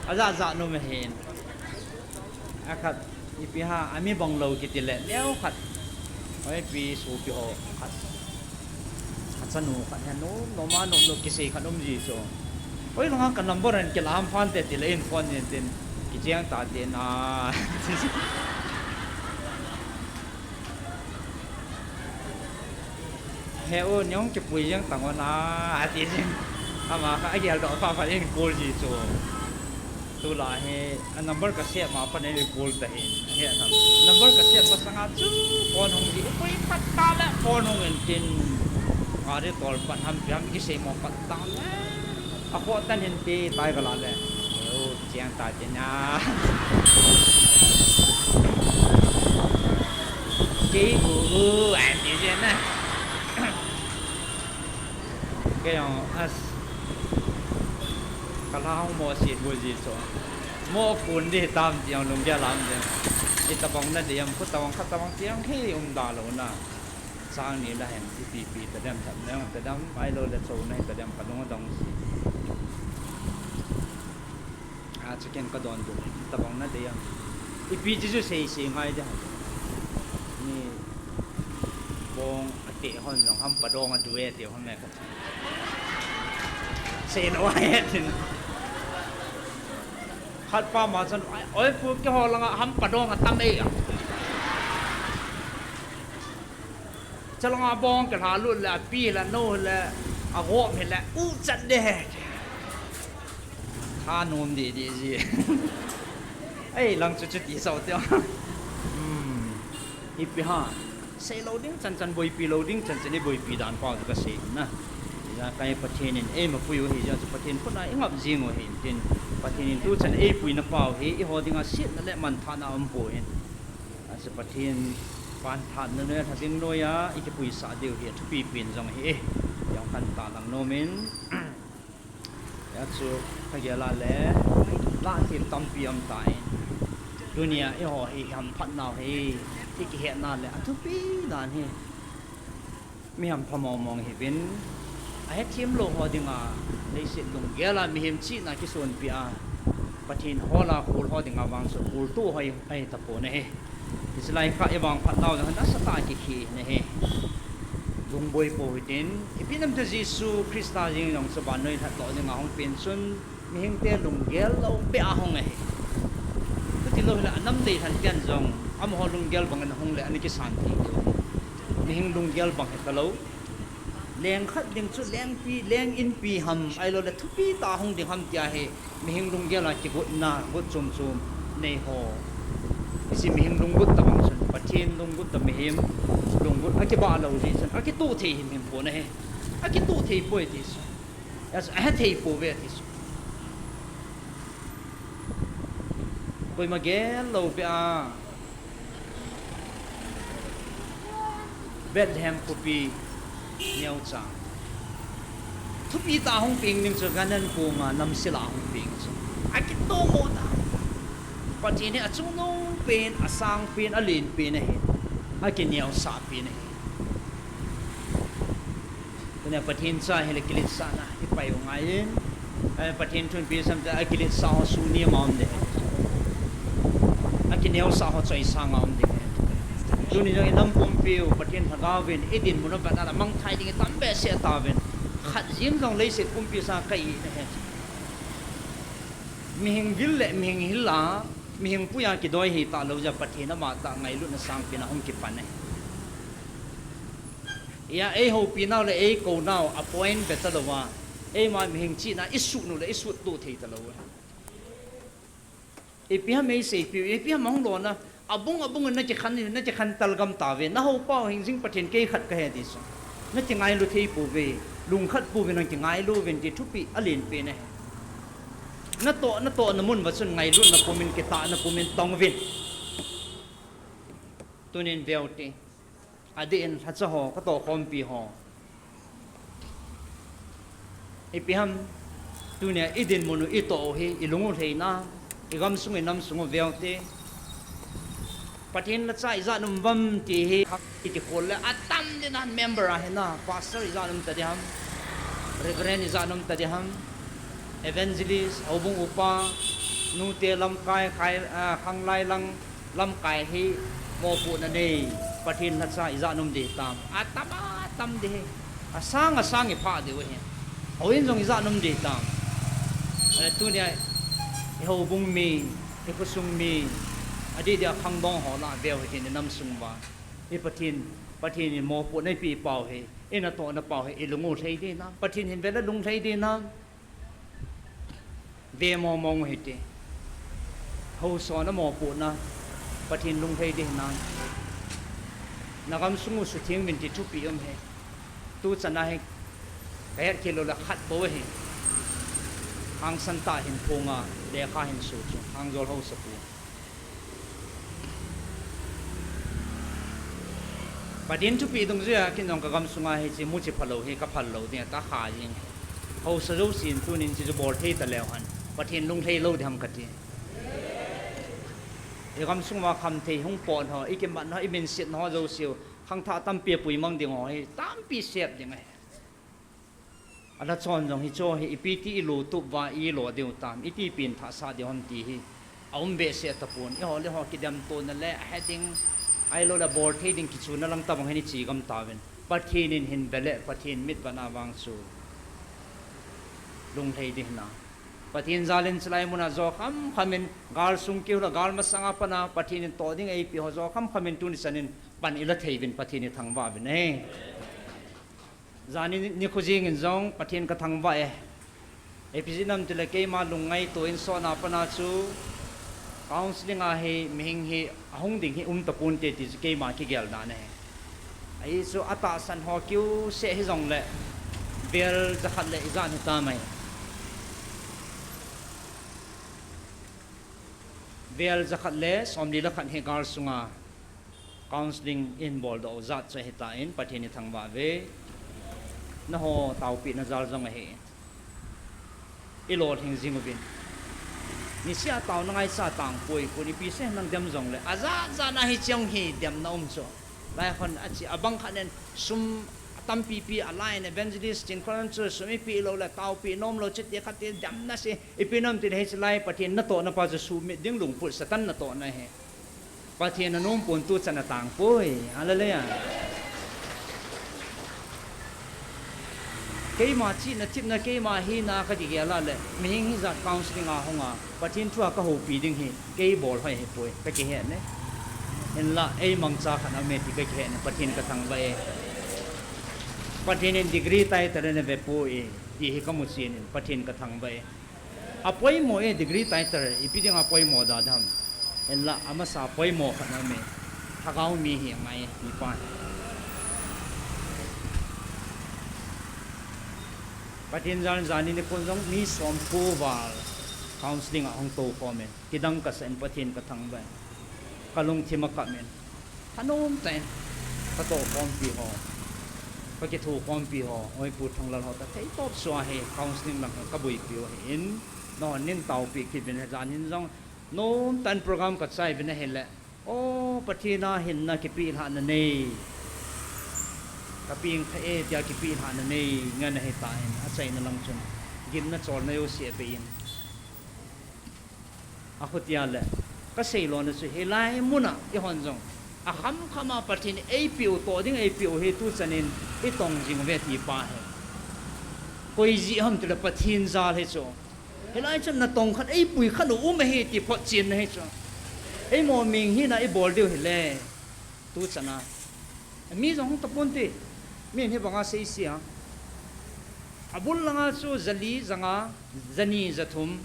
Ajat jat nom ahin. Akhat, ipi ham, ami bang lou kiti le, neo khat. Oi, pi sopi ho khat. Achanu khat hin nom, nom a nom lou kisei khat um ji chu. Oi, langa ka number hin kila ham phante ti le in phone in tin. Kicheng ta tin a. He u, nung kipui jeng tang u na, ati jin. Ama kha agel doh pha pha in call ji chu. Tulai hi, a number ka save ma phat in call ta hin. He a number ka save masanga chu phone hung ji. Pui pat ta le phone hung in tin. Nga ri tol pat ham pi ham kisei mo pat ta le. Akhoh tan hin ti tai kala le. Heu, cheng ta chena. Kei u, u, an ti chena. Kei jong, as. Kala hung mo si bu ji chu. Mo kun di tam ti jong lunggel lam di. Itobang nadei am, khutobang khatobang ti jong hi um da lou na. Chang ni la hen, ipi pi tadem, tham neo tadem, ahilou le chouna hi tadem, kalung adong si. A, chicken kadon du, tabang nadei am. Ipi chi chu sei sei ngai de. Ni bong ate hon jong hampa dong adu e ti hon me ka. Sei lou ai tin. Khat pa ma chun, oi pu keiho langa hampa dong atam e a. Chalanga bong kilha lut le, api le, anu le, agom hi le, u chat de. Thanom di di ji. Ei, lang chu chu ti sao tia. Hmm. Ipi ham. Sei lou ding chan chan, boipi lou ding chan chan, i boipi dan pau chu kasei na. Ija kai Pathen in eima pui u hi, ija chu Pathen khut a i ngap jing u hi tin. Pathen in tu chan eipui na pau hi, eiho dinga setna le manthahna um poi. Achu Pathen panthatna noi a, lhading noi a, i kipuisah diu hi, athupi pen jong hi e. Jong kan ta lang nom in. Achu, kagel a le, la thil tampi um tan. Tunia, eiho hi, hamphatnau hi, i kihetna le, athupi dan hi. Mi hampha mong mong hi uvin, ahethem lou ho dinga, leiset lunggel a mihem chihna kisonpi a, Pathen hol a khol ho dinga vang chu, khol tu ho ahi tapon ahi. Hiche lai kha i vangphat nau jong, nasatah a kikhen ahi. Lungboi pou hitin, ipi nam te Jesu Christa jeng jong chu vannoi lhatdoh dinga hung pen chun, mihingte lunggel lou beh a hung ahi. Chuti lou hile, anam dei lhan ten jong, amaho lunggel bangin hung le, ana kisan thei diu. Mihing lunggel bang hi talou. Leng khat ding chu lengpi, leng inpi ham, ahilou le thupi tah hung ding ham tia hi, mihing lunggel a kigotna, got chom chom nei ho. Hiche mihing lunggot tabang chun, Pathen lunggot tah mihem, lunggot akibah lou jeh chun, akitoh thei him him pon ahi. Akitoh thei poi ti chu. Ahe thei pouve ti chu. Koima gel lou beh a. Bethlehem khopi neocha. Thupi tah hung peng ding chu gan an konga namsel a hung peng chu. Akitomo tah. Pathen hi achungnung pen, asang pen, alen pen ahi. Akineosah pen ahi. Tunia Pathen cha hile kiletsahna ipai u ngai in, eh, Pathen thu ipi sam ta akiletsah ho suni ma um ding ahi. Akineosah ho choisanga um ding ahi. Tuni jong inam pumpiu Pathen lhagao vin idinmun u vet a la mangthai ding itam behseh tauvin. Khat jeng jong leiset pumpi sanga ka-it ahi. Mihing vil le mihing hil a, mihing puia kidoi hi talou jeh a Pathen amatah ngailutna sangpen a hung kipan ahi. Hia eihoupi nau le eikou nau a point ve talouva, eima mihing chihna isuhnu le isuttoh thei talou ahi. Ipi ham eiseipiu, ipi ham ahung lona, abung abung in nakikhen, nakikhen talgam tauve, nahoupau hingjing Pathen kei khat kahi ti chu. Nakingailu thei pouve, lungkhat pouvin nang kingailu uvin ti thupeh alen pen ahi. Natoh, natohna mun uva chun ngailutna pumin, kitahna pumin tong uvin. Tunin veute. Adeh in lhacha ho, katohkhompi ho. Ipi ham, tunia idinmun u itoh u hi, ilung u lheina, igamsung inamsung u veute. Pathen lhacha ijat um uvam ti hi, kikhol le atam ding a member ahina, pastor ijat um tading ham, reverend ijat um tading ham, evangelist, houbung upa, nute lamkai, khai, ah, khanglai lang, lamkai hi mopohna nei, Pathen lhacha ijat um ding hitam. Atam, atam ding hi. Asang, asang iphah diu ahi. Houin jong ijat um ding hitam. Ale tunia, ihoubung mi, ikhosung mi, adeh deh a khangdong ho lah veu hitin inamsung uva. I Pathen, Pathen in mopohna eipeh pau hi, inatohna pau hi, ilung u lhei ding hinam. Pathen hin vele lunglhei ding hinam. Ve mong mong u hite. Haosa na mopohna, Pathen lunglhei ding hinam. Nagamsung u sutheng uvin ti thupeh um ahi. Tuchan a hi, kahet khel lou le khat bou ahi. Hangsan tah hin phonga, lekha hin so chu, Hangjol haosapu. Pathen thupeh dungjuia, ken jong kagamsunga hiche muchi phalou hi kaphal lou ding, kakha jing. Haosa jousen tunin hiche chu bol thei taleu hen. Pathen lunglhei lou ding ham kati. Igamsung uva khamthei hung pot ho, ikimat ho, iminset ho jouseu, khangthah tampi apuimang ding ho hi, tampi sep ding ahi. Alhachon jong hicheho hi ipi ti ilotup uva ilo diu tam, iti pengthah sah diu ham ti hi aum behseh tapon, eiho le eiho kidemtona le ahe ding, ahiloule bol thei ding kichuna lang tobang hin iche gam tauvin, Pathen in hin vele Pathen mitvetna vang chu lunglhei ding hinam. Pathen jalin chulai muna jo khamkhamin, galsung kihula gal masanga pana Pathen in toh ding eipeh ho jo khamkhamin tuni chanin pan ila thei uvin Pathen ithangvah uvin ahi. Jani nikho jengin jong Pathen kathangvah e. Ipi jeh ham itile keima lungngaito in sotna pana chu counselling a hi mihing hi ahung ding hi um taponte ti chu keima kigel dan ahi. Ahi chu atahsan ho kiuseh hijongle vel jakhat le ijat hitam ahi. Vel jakhat le somli le khat hi galsunga counselling ihin boldoh u jat chu ahitan Pathen ithangvah uve. Nangho taopehna jal jong ahi. Ilolhing jing uvin. Niseh a taona ngaichat tangpoi, kon ipi seh nang dem jongle ajat jat a hiche hi demna um chu. Lai khon ache abang khat in sum atampipi a line evangelist chin khon chu sum ipeh loule taopeh nomlou chute khat ti demna se ipi nom tile hiche lai Pathen natohna pa chu sumit ding lungput Satan natohna ahi. Pathen anom pon tuchan atangpoi. Hallelujah. Keima chihna themna keima hina kakigel a le mihing hijat counselling a hunga Pathen thua kahoupi ding hi kei bolhoi ahipoi kakihet ne. Hinla eimangcha khat aume ti kakihet ne, Pathen kathangvah e. Pathen in degree title in avepoi ti hi kamuchen in Pathen kathangvah e. Apoimo e degree title, ipi dinga apoimo da dem. Hinla amasa poimo khat aume. Lhagao mi hi angai e, mipa hi. Pathen jal jani nikho jong mi somko val counselling a hung toukhom in, kidang kasah in Pathen kathangvah in, kalungthim akap in, thanom tah in katoukhompi ho, kakithoukhompi ho, Oipu Thanglal ho toh theitop sua hi counselling lang hi kaboipiu ahin, nangho nin taopeh kit uvin, hijanin jong Nomtah in program kachai uvin ahile, o, Pathen a hinna kipelhahna nei, kapeng thah e tia kipelhahna nei ngen ahitan, achaina lang chun gimna cholna jouse abeiyin. Achutia le, kasei lona chu hilai muna eihon jong akhamkhama Pathen in eipeh u, toh ding eipeh u hi tuchan in itong jing uve ti pa hi koi jeh ham tile Pathen jal hi chu. Hilai chun natong khat eipui khat u um ahi ti photchenna hi chu. Eimo meng hina ibol diu hile, tuchan a mi jong hung taponte, min hibanga seise a. Abul langa chu jali, janga, jani, jathum,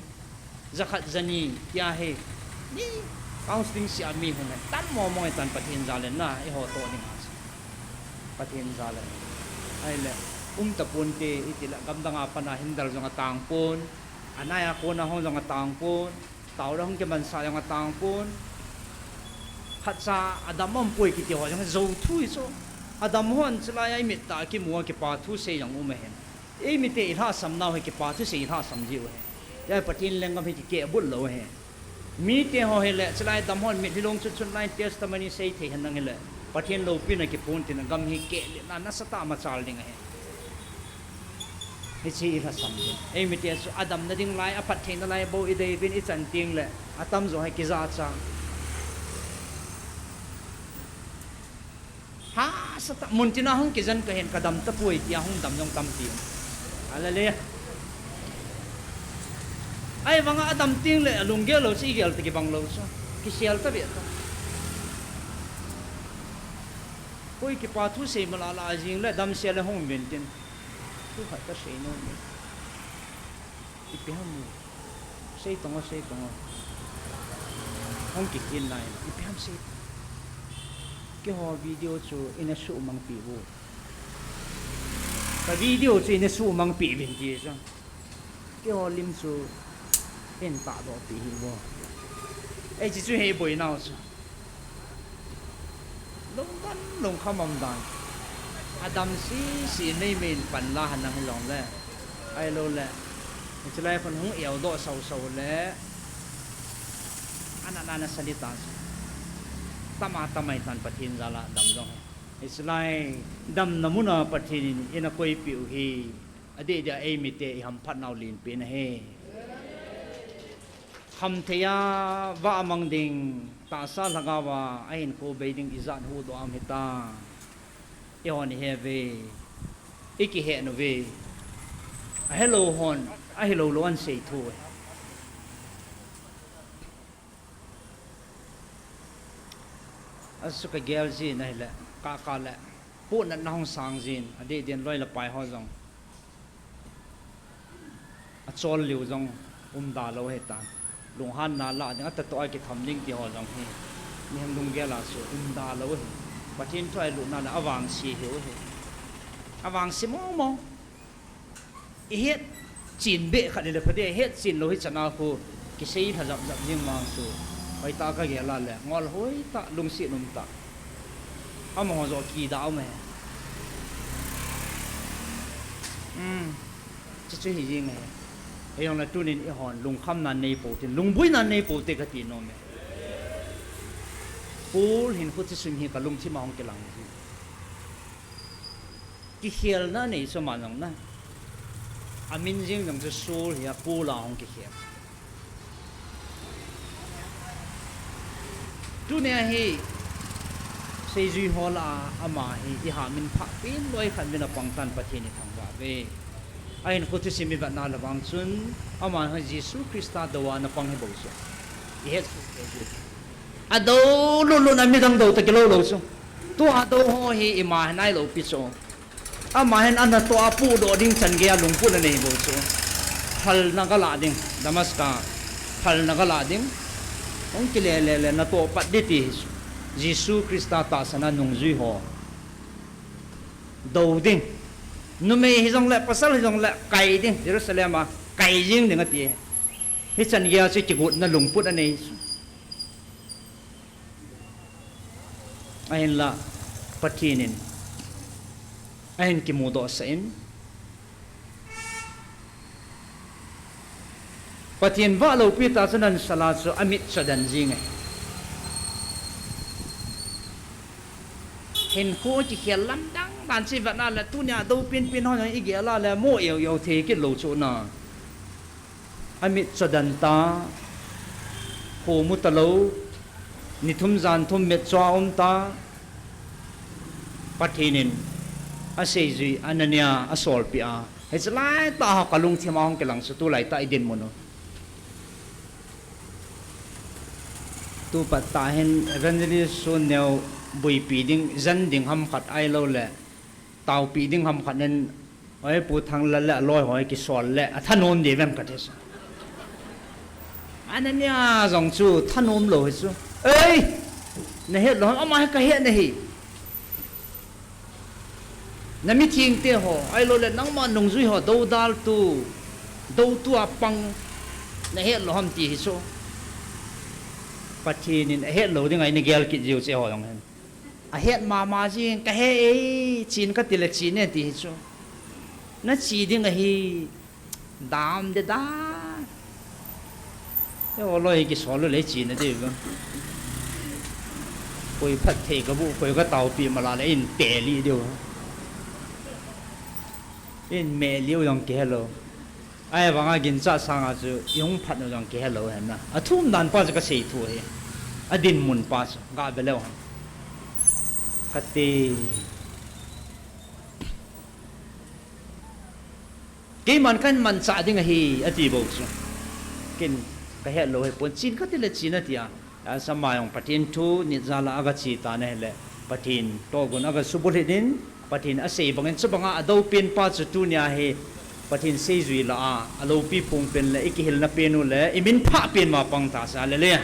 jakhat, jani tia hi mi counselling sea mi hung hen tam momo ahitan Pathen jal in na eiho toh dinga chu. Pathen jal in. Ahile, um taponte, itile gamdanga pana hindal jong atangpon, anaiya kona hung jong atangpon, taona hung kimansah jong atangpon. Khatcha adam umpoi kiti ho jong jou thu hi chu. Adam hon chulaiya imit tah a kimu a kipa thu sei jong um ahin. Eimite ilhahsam nau hi kipa thusei ilhahsam jiu ahi. Tia Pathen lenggam hi kikehbut lou ahi. Mite ho hile chulai dam hon mitlhi long chutchut lai testimony sei thei henlang hile, Pathen loupina kiphong tina gam hi kehletna nasatah a machal ding ahi. Hiche ilhasam ding. Eimite chu adamna ding lai, aphattheina lai bou idei uvin ichan tengle atamjo hi kijahcha. Hahsatah, muntina hung kijen kahin kadam tapoi tia hung dam jong tampi. Hallelujah. Ahivanga adam tengle alunggel lou chu igel ta kibang lou chu. Kisel tave ta. Koi kipa thusei malala ajing le damsel le hung uvin tin. Thu khat kasei nom e. Ipi ham u. Sei tong o, sei tong o. Hung kikhin nai, ipi ham sei tong. Keiho video chu ina suhmangpeh uvo. Ka video chu ina suhmangpeh uvin ti chu. Keiho lim chu in tahdohpeh hih uvo. Ei, hiche chu hi boinau chu. Lungdon, lungkham umdan. Adam sese meimei in panla henlang hijongle, ahiloule hiche lai khun hung eudoh sausau le, ana, ana, ana sali tan. Tama, tama itan Pathen jal a dam jong hi. Hiche lai damna muna Pathen in eina koipeh u hi. Adeh dia eimite ihamphat nau lenpen ahi. Khamtheiya vah amang ding, tahsa lhagaova ahinkho bei ding ijat huhdoh a um hita. Eihon ihe uve, ikihet uve. Ahelou hon ahilou lou ahin sei thu e. Asu kagel jin ahile, kaka le, pohnatna hung sang jin, adeh din loi le pai ho jong achol liu jong umda lou ahitan. Lunghanna lah ding, atatoh a kitham ding ti ho jong hi mihem lunggel a chu umda lou ahi. Pathen thu a ilutna le avangse hiu ahi. Avangse momo. Ihet chen beh khat hile phate, ihet chen lou hichan a khu kisei lha japjap jing vang chu, hoitah kagel a le ngol hoitah, lungset umtah, amaho joh kidah um ahi. Chuchu hi jeng ahi. Hijongle tunin eihon lungkhamna neipou tin, lungboina neipou te kati nom e. Paul hinkho thusim hi kalungthim a hung kilang ji. Kikhelna nei chu ama jong na. Amin jeng jong chu Saul hi a, Paul a hung kikhel. Tunia hi seijui ho lah a ama hi ihamin phah pen loi khat min apang tan Pathen ithangvah uve. Ahinkho thusim ivetna le vang chun ama hi Jesu Christa dou a ana pang hi bou chu. Ihet soh kei ji. Adou lutlut a midang dou toh kilou lou chu. Tua dou ho hi ima hi nailou pi chu. Ama hin anatoh a puhdoh ding chan geiya lungput anei bou chu. Phalna galah ding, Damascus phalna galah ding. Hung kile le le natoh pat ding ti hi chu. Jesu Christa tahsan a nungjui ho dou ding. Numei hijongle, pasal hijongle kai ding, Jerusalem a kai jeng ding ati. Hichan geiya chu kigotna lungput anei chu. Ahinla Pathen in ahin kimudohsah in, Pathen vah loupi tah chu nansala chu amit chodan jing e. Hinkho kikhel lamdang dan chu ivet na le tunia dopin pin ho jong igel a le mo eu eu thei kit lou chu na. Amit chodan ta, kho mu talou, ni thum jan thum mitcho a um ta, Pathen in aseijui Anania asolpeh a, hiche lai tah a kalungthim a hung kilang chu tulai tah idinmun u. Tupat tah hin Evangelist Sun Neo buipi ding, jen ding ham khat ahilou le, taopi ding ham khat nin, oi Pu Thanglal le aloi ho kisol le athanom diu vem kati chu. Anania jong chu thanom lou hi chu. Ei! Nahet lou ham, ama hi kahet nahi. Namithengte ho, ahilou le nangma nungjui ho, doudal tu, doutu a pang, nahet lou ham ti hi chu. Pathen in ahet lou ding a eina gel kit jiu che ho jong hin. Ahet mama jing, kahe e, chen kati le chen e ti hi chu. Nache ding ahi, dam de da. Eiho loi kisol u le chen a diu. Koi phatthei kabu, koi kataopi mala le in teli diu. In meh liu jong kihelou. Ahivanga ginchat sanga chu ihung phat u jong kihelou hen na. Athum dan pa chu kasei thu hi. Adinmun pa chu gave leu hen. Kati. Keiman kahin manchah ding ahi, ati bou chu. Ken kahet lou hipon, chen kati le chen ati a. Asama jong Pathen thu nit jal a agache tan ahile, Pathen tohgon agasubulhit in, Pathen asei bangin chubanga adoupen pa chu tunia hi Pathen seijui lah a, aloupi phongpen le ikihilna pen u le iminphah pen uva pang tase, hallelujah.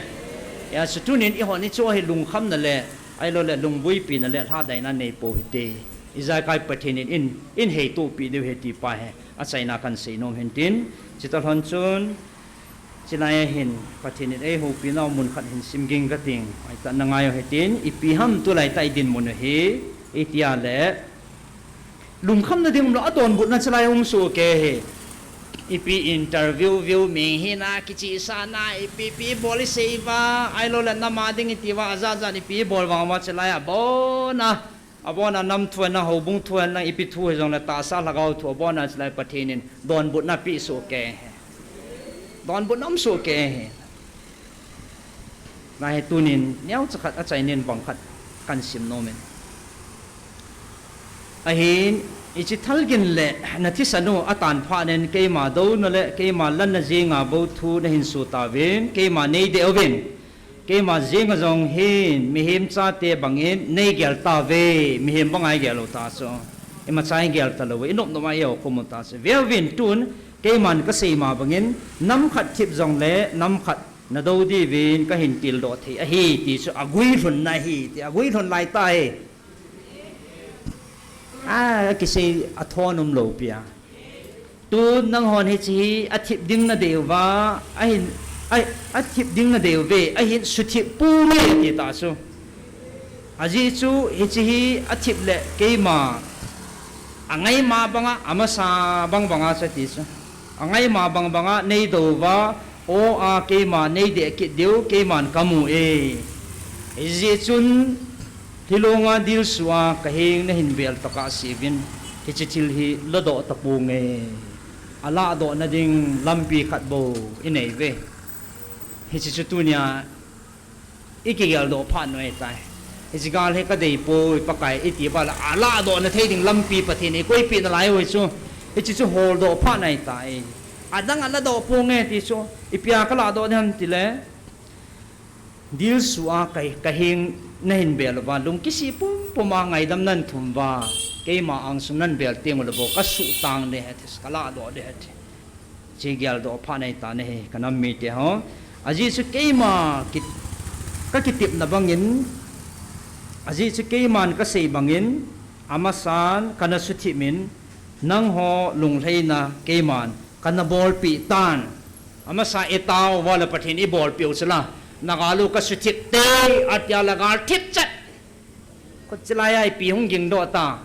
Hijeh chun tunin eihon hiche hi lungkhamna le, ahilou le lungboipina le lhahdaina neipou hite. Ijaikai Pathen in, in, in heitohpeh diu ahi ti pa hi achaina kahin seinom hin tin, chuti lhon chun, chulai a hin Pathen in eihoupinau mun khat hin simging kating, aitah nangai u hitin, ipi ham tulai tah idinmun u hi, itia le, lungkhamna ding umlou, adonbutna chulai um soh kei hi. Ipi interview view meng hina, kichehsahna, ipi ipi bol isei uva, ahilou le nam a ding iti uva, ajat jat ipi bol vang uva chulai a abona, abona nam thu hen lang, houbung thu hen lang, ipi thu hijongle tahsa lhagao thu abona chulai Pathen in donbutna apeh soh kei hi. Donbutna um soh kei hi. Nahi tunin neocha khat achaina in bang khat kahin simnom in. Ahin, hiche thalgin le nathisan u atan phat in keima douna le keima lanna jenga bou thu nahin soh tauvin, keima neideh uvin. Keima jenga jong hin mihem chate bangin neigel tauve, mihem banga igel u ta chu. Imacha igel talou, inop nop a ikhum u ta chu. Veuvin tun, keiman kasei ma bangin, nam khat thip jongle nam khat nadou diuvin kahin tildoh thei ahi ti chu aguilhunna ahi, ti aguilhun lai tah hi. A, akisei athon umlou pi a. Tun nanghon hiche hi athip ding nadei uva, ahin, a, athip ding nadei uve, ahin suthip ponge ti ta chu. Ajeh chu hiche hi athip le keima angaima banga, amasa bang banga chu ti chu. Angaima bang banga neidou uva, o a keima neideh kit diu, keiman kamu e. Hijeh chun, hilonga dilsu a kaheng nahin vel tokah seuvin, hiche thil hi ladoh taponge. Alahdohna ding lampi khat bou inei uve. Hiche chu tunia ikigeldoh phat u ahitai. Hiche gal hi kadeipoi Pakai iti uva le, alahdohna thei ding lampi Pathen in eikoipeh nalai u hi chu. Hiche chu holdoh phat u ahitai. Adang aladoh ponge ti chu, ipi a kalahdoh ding ham tile, dilsu a ka, kaheng nahin vel uva, lungkisih pumpum a ngaidam nahin thum uva, keima angsung nahin vel teng ule bou kasuhtang ding ahi, kalahdoh ding ahi. Hiche geldoh phat u ahitai hi, kanam mite ho. Ajeh chu keima ki, kakitepna bangin, ajeh chu keiman kasei bangin, amasan kana suthip in, nangho lunglhaina keiman kana bolpeh tan. Amasa itao uva le Pathen ibolpeh u chu la, nagal u kasuthip te, atia le gal thip chet. Kho chulai a ipi hung gingdoh ta.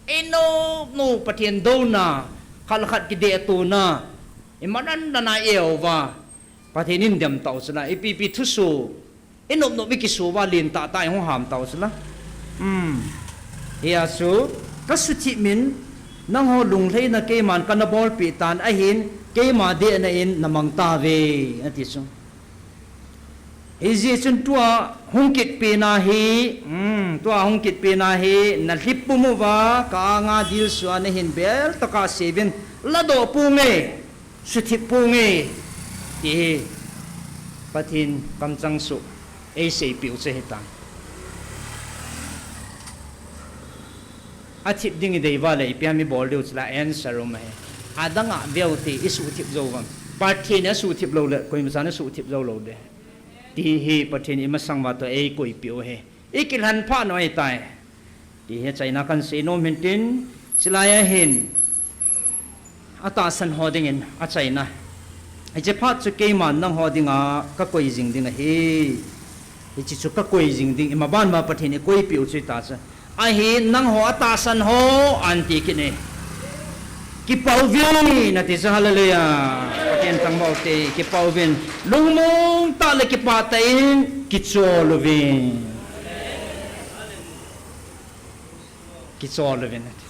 Inop nop Pathen douna, khat le khat kidehtona, iman dan dan a ieuva. Pathen in dem tau chu la, ipi ipi thuso, i nop nop i kiso uva lentah tah in hung ham tau chu la. Hmm. Hia chu, ka suthip in, nangho lunglhaina keiman kana bolpeh tan ahin, keima dehna in na mang tauve, ati chu. Hijeh chun tua hung kit pena hi, um, tua hung kit pena hi, na lhip pum uva, ka anga dilsu a na hin bel tah a seivin, ladoh ponge, suthip ponge, ti hi, Pathen kamchang chu, eiseipeh u chu hitan. Athip ding idei uva le, ipi ham ibol diu chu la answer um ahi. Adang a veu ti, isuhthip jou uvam. Pathen asuhthip lou le, koima chan asuhthip jou lou ding. Ti hi Pathen in imasang uva toh eikoipeh u ahi. Ikilhen phat u ahitai. Ti hi achaina kahin sei nom in tin, chulai a hin, atahsan ho dingin achaina. Hiche phat chu keiman nangho dinga kakoi jing ding ahi. Hiche chu kakoi jing ding, imaban ma Pathen in eikoipeh u chu hita chu. Ahin nangho atahsan ho, ahin ti kit e. Kipah uvin, ati chu, hallelujah. Pathen thangvah u hite, kipah uvin. Lungmong tah le kipah tah in, kichol uvin. Kichol uvin, ati.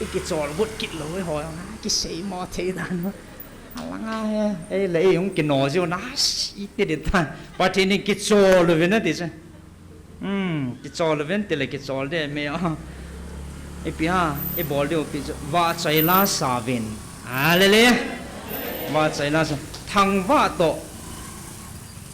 I kichol got kit lou, eiho, a, kiseimo thei dan. Alanga he, ei le ei hung kino jiu na, iti ding ta. Pathen in kichol uvin, ati chu. Hmm, kichol uvin, ti le kichol ding me a. Ipi ham, ibol diu pi chu, vahchoi la sa uvin. Hallelujah. Vahchoi la sa. Thangvah toh.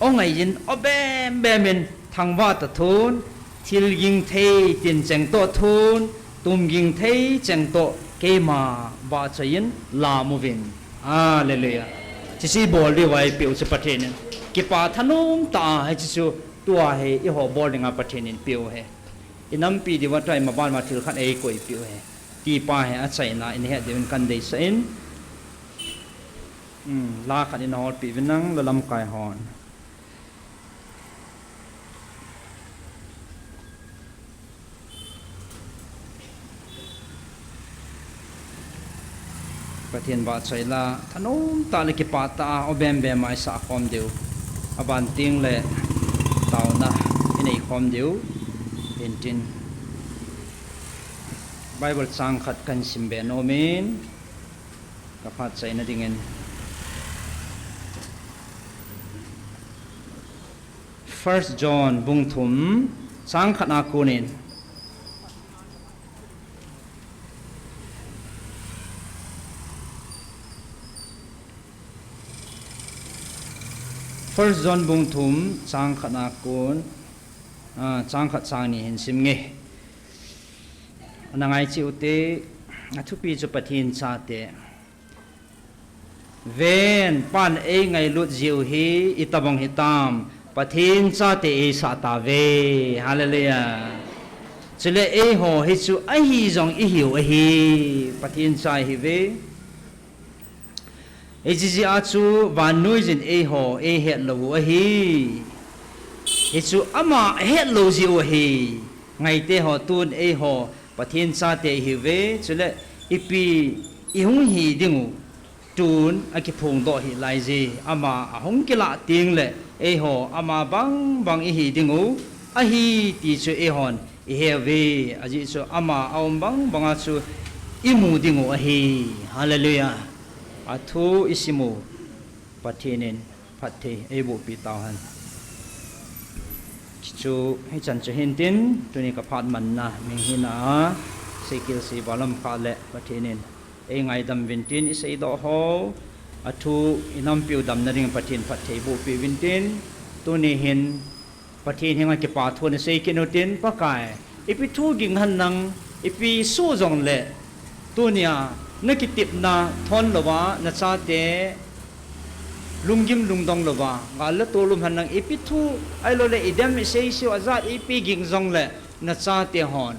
O ngai in, o bem bem in, thangvah toh thun, thil ging thei tin cheng toh thun, tum ging thei cheng toh, keima vahchoi in lam uvin. Hallelujah. Hiche chu ibol diu ahi, eipeh u chu Pathen in. Kipah thanom tah a, hiche chu tua hi eiho bol dinga Pathen in peh u ahi. Inampi diuva tua imaban ma thil khat eikoipeh u ahi. Ti pa hi achaina, ihet diuvin kahin deisah in. Hmm, la khat in holpeh uvin lang, la lamkai hon. Pathen vahchoi la, thanom tah le kipah tah a, o bem bem a isah khom diu. Aban teng le taona inei khom diu. Hintin. Bible chang khat kahin simbe nom in. Ka phatchaina dingin. First John bung thum, chang khat a konin. First John bung thum, chang khat a kon, ah, chang khat chang ni hin sim nge. Ana ngai cheh ute, athupi chu Pathen chate. Ven, Pan eingailut jiu hi, itobang hitam, Pathen chate eisah tauve. Hallelujah. Chule eiho hi chu ahi jong ihiu ahi, Pathen cha ihiuve. Hiche jeh a chu vannoi jin eiho eihet lou u ahi. Hichu ama ahet lou jiu ahi. Ngaite ho, tun eiho Pathen chate ihiuve, chule ipi ihung hi dingu. Tun akiphongdoh hih laije, ama ahung kilah tengle, eiho ama bang bang ihi dingu, ahi ti chu eihon iheuve, ajeh chu ama aum bang banga chu imu dingu ahi. Hallelujah. Athu isimu, Pathen in phatthei eibohpi tauhen. Chu, hichan chu hintin, tuni ka phat manna, minghina a, Seikhel Seivalam kha le Pathen in eingaidam uvintin, iseidoh ho, athu inampiu damna ding Pathen phatthei bohpi uvintin, tuni hin Pathen henga kipa thu nasei kit utin, Pakai, ipi thu ging hen nang, ipi soh jongle, tunia nakitepna thon louva nachate lunggim lungdong louva gal le tol um hen nang, ipi thu ahiloule idem iseiseu ajat ipi ging jongle nachate hon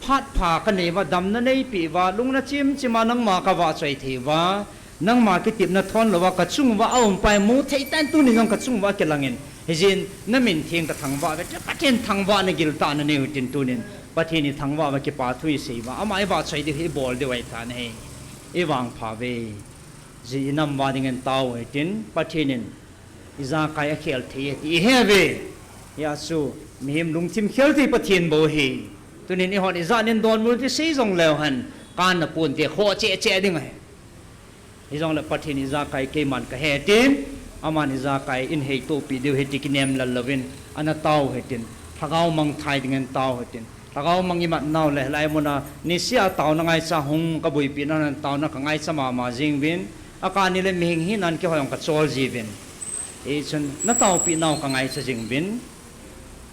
phat pha kaneiuva, damna neipeh uva, lungna chimchima nangma kavahchoi theiuva, nangma kitepna thon louva kachunguva aumpa hi mu theitan, tuni jong kachunguva akilangin, hijeh in namin theng kathangvah uve, Pathen thangvahna giltah nanei utin tunin, Pathen ithangvah uva kipa thu iseiuva, ama ivahchoi diu hi ibol diu ahitan ahi, ivangpha uve. Ji inam uva dingin tao hitin, Pathen in ijakai akhel thei e ti ihe uve. Hijeh chun, mihem lungthim khel thei Pathen bou ahi. Tunin eihon ijat in donbut u ti sei jongleu hen, kana ponte khoh cheh cheh ding ahi. Hijongle Pathen ijakai keiman kahe tin, aman ijakai in heitohpi diu ahi ti kinem lal louvin, ana tao hitin, lhagao mangthah dingin tao hitin. Lhagao mang imat nau le, hilai muna, nisea taona ngaicha hung kaboipi nau hen taona kangaicha mama jing uvin, akani le mihem hinan kihoi jong kachol jiuvin. Hichun, nataopi nau kangaicha jing uvin.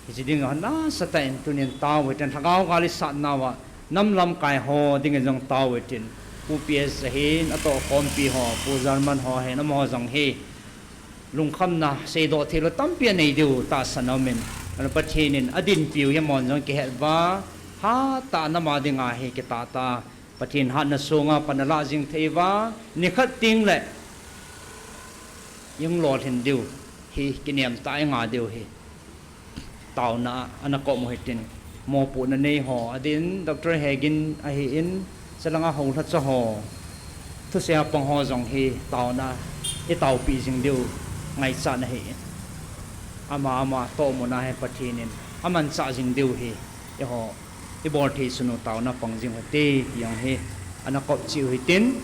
Hiche ding jong nasatah in tunin tao hitin lhagao gal isat nauva, nam lamkai ho dingin jong tao hitin. Pu P S ahin, atohkhompi ho, Pu German ho ahin, amaho jong hi lungkhamna seidoh theilou tampi anei diu tahsan aumin. Ahin Pathen in adinpiu hi amahon jong kihet uva, hatah a nam a dinga hi kitah tah a, Pathen hatna songa pan alah jing thei uva, nikhat tengle, jong lolhin diu, hi kinem tah a inga diu hi. Taona a ana kop u hitin, mopohna nei ho adin, Doctor Hegin ahin, chulanga houlhacha ho, thusei a pang ho jong hi taona itaopi jing diu ngaichat ahin. Ama ama tohmuna hi Pathen in amanchah jing diu hi, eiho, ibol thei sunu taona pang jing u hite ti jong hi, ana kop cheh u hitin.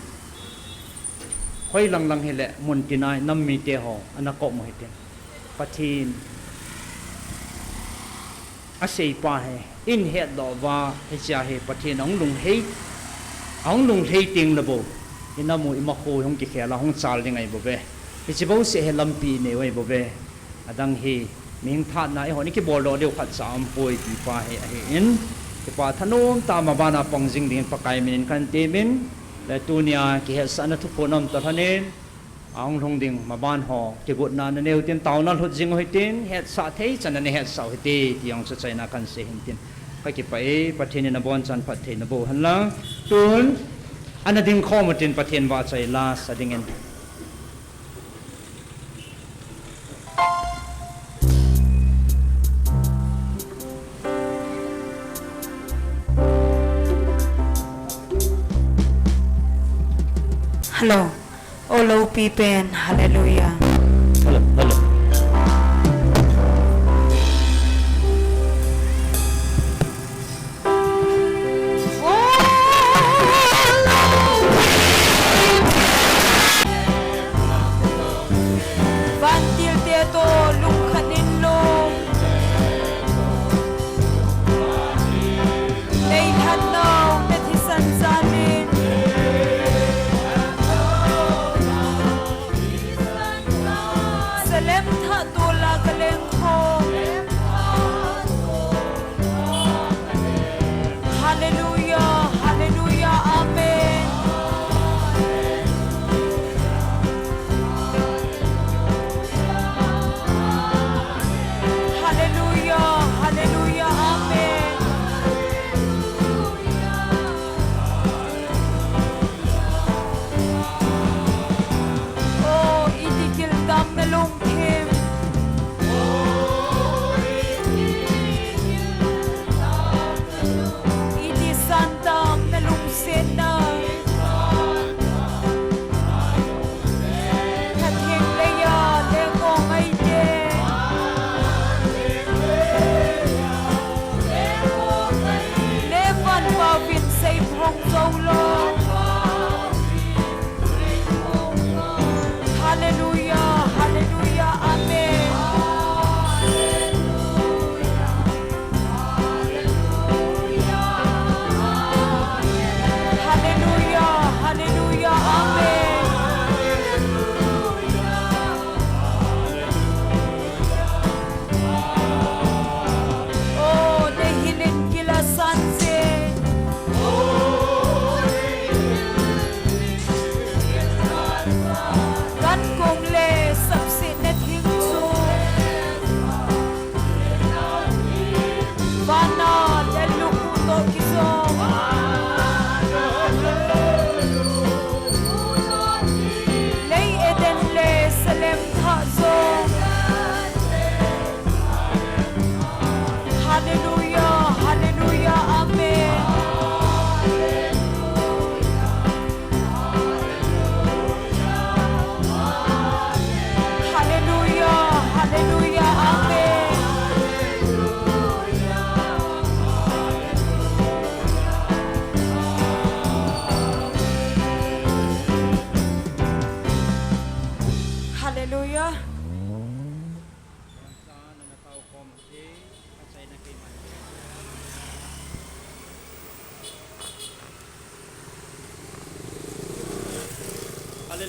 Hoilang lang hile, muntina nam mite ho, ana kop u hitin. Pathen aseipa hi, in hetdoh uva, hichea hi Pathen ahung lunglhai, ahung lunglhai tengle bou, inam u imakho hung kikhel a hung chal ding ahibouve. Hiche bouseh hi lampi inei u ahibouve. Adang hi, mihing thahatna eihon ikiboldoh diu khatcha aumpoi ti pa hi ahin. Kipah thanom tah a maban a pang jing dingin Pakai minin kahin temin. Le tunia kihetsahna thuphon aum talhonin, ahung lhung ding maban ho kigotna nanei u hitin, taona lhut jing u hitin, hetsah thei chan a nahetsah u hite ti jong chu achaina kahin sei hintin. Kakipah e, Pathen in abonchan phatthei naboh hen lang. Tun, ana dingkhom u hitin Pathen vahchoi lasa dingin. Hello. O loupi pen, hallelujah. Hello, hello. Vantil te toh lungkhat in lung, neilhat nau nathisan jal in.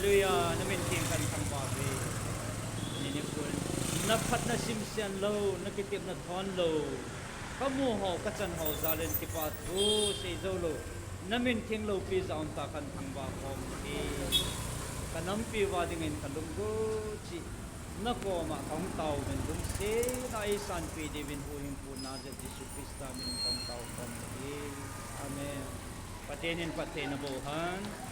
Hallelujah, na min theng kathangvah uve. Tuni nikho in, na phatna simsen lou, na kitepna thon lou, kamu ho, kachan ho jal in kipa thu sei jou lou, na min theng loupi jal in kathangvah khom uve. Ka nampi uva dingin ka lunggel cheh, na koma kahung tao uvin lungsetna eisanpeh diuvin Huhhingpu Nazareth Jesu Christa min in kahung tao khom uve. Amen. Pathen in phattheina boh hen.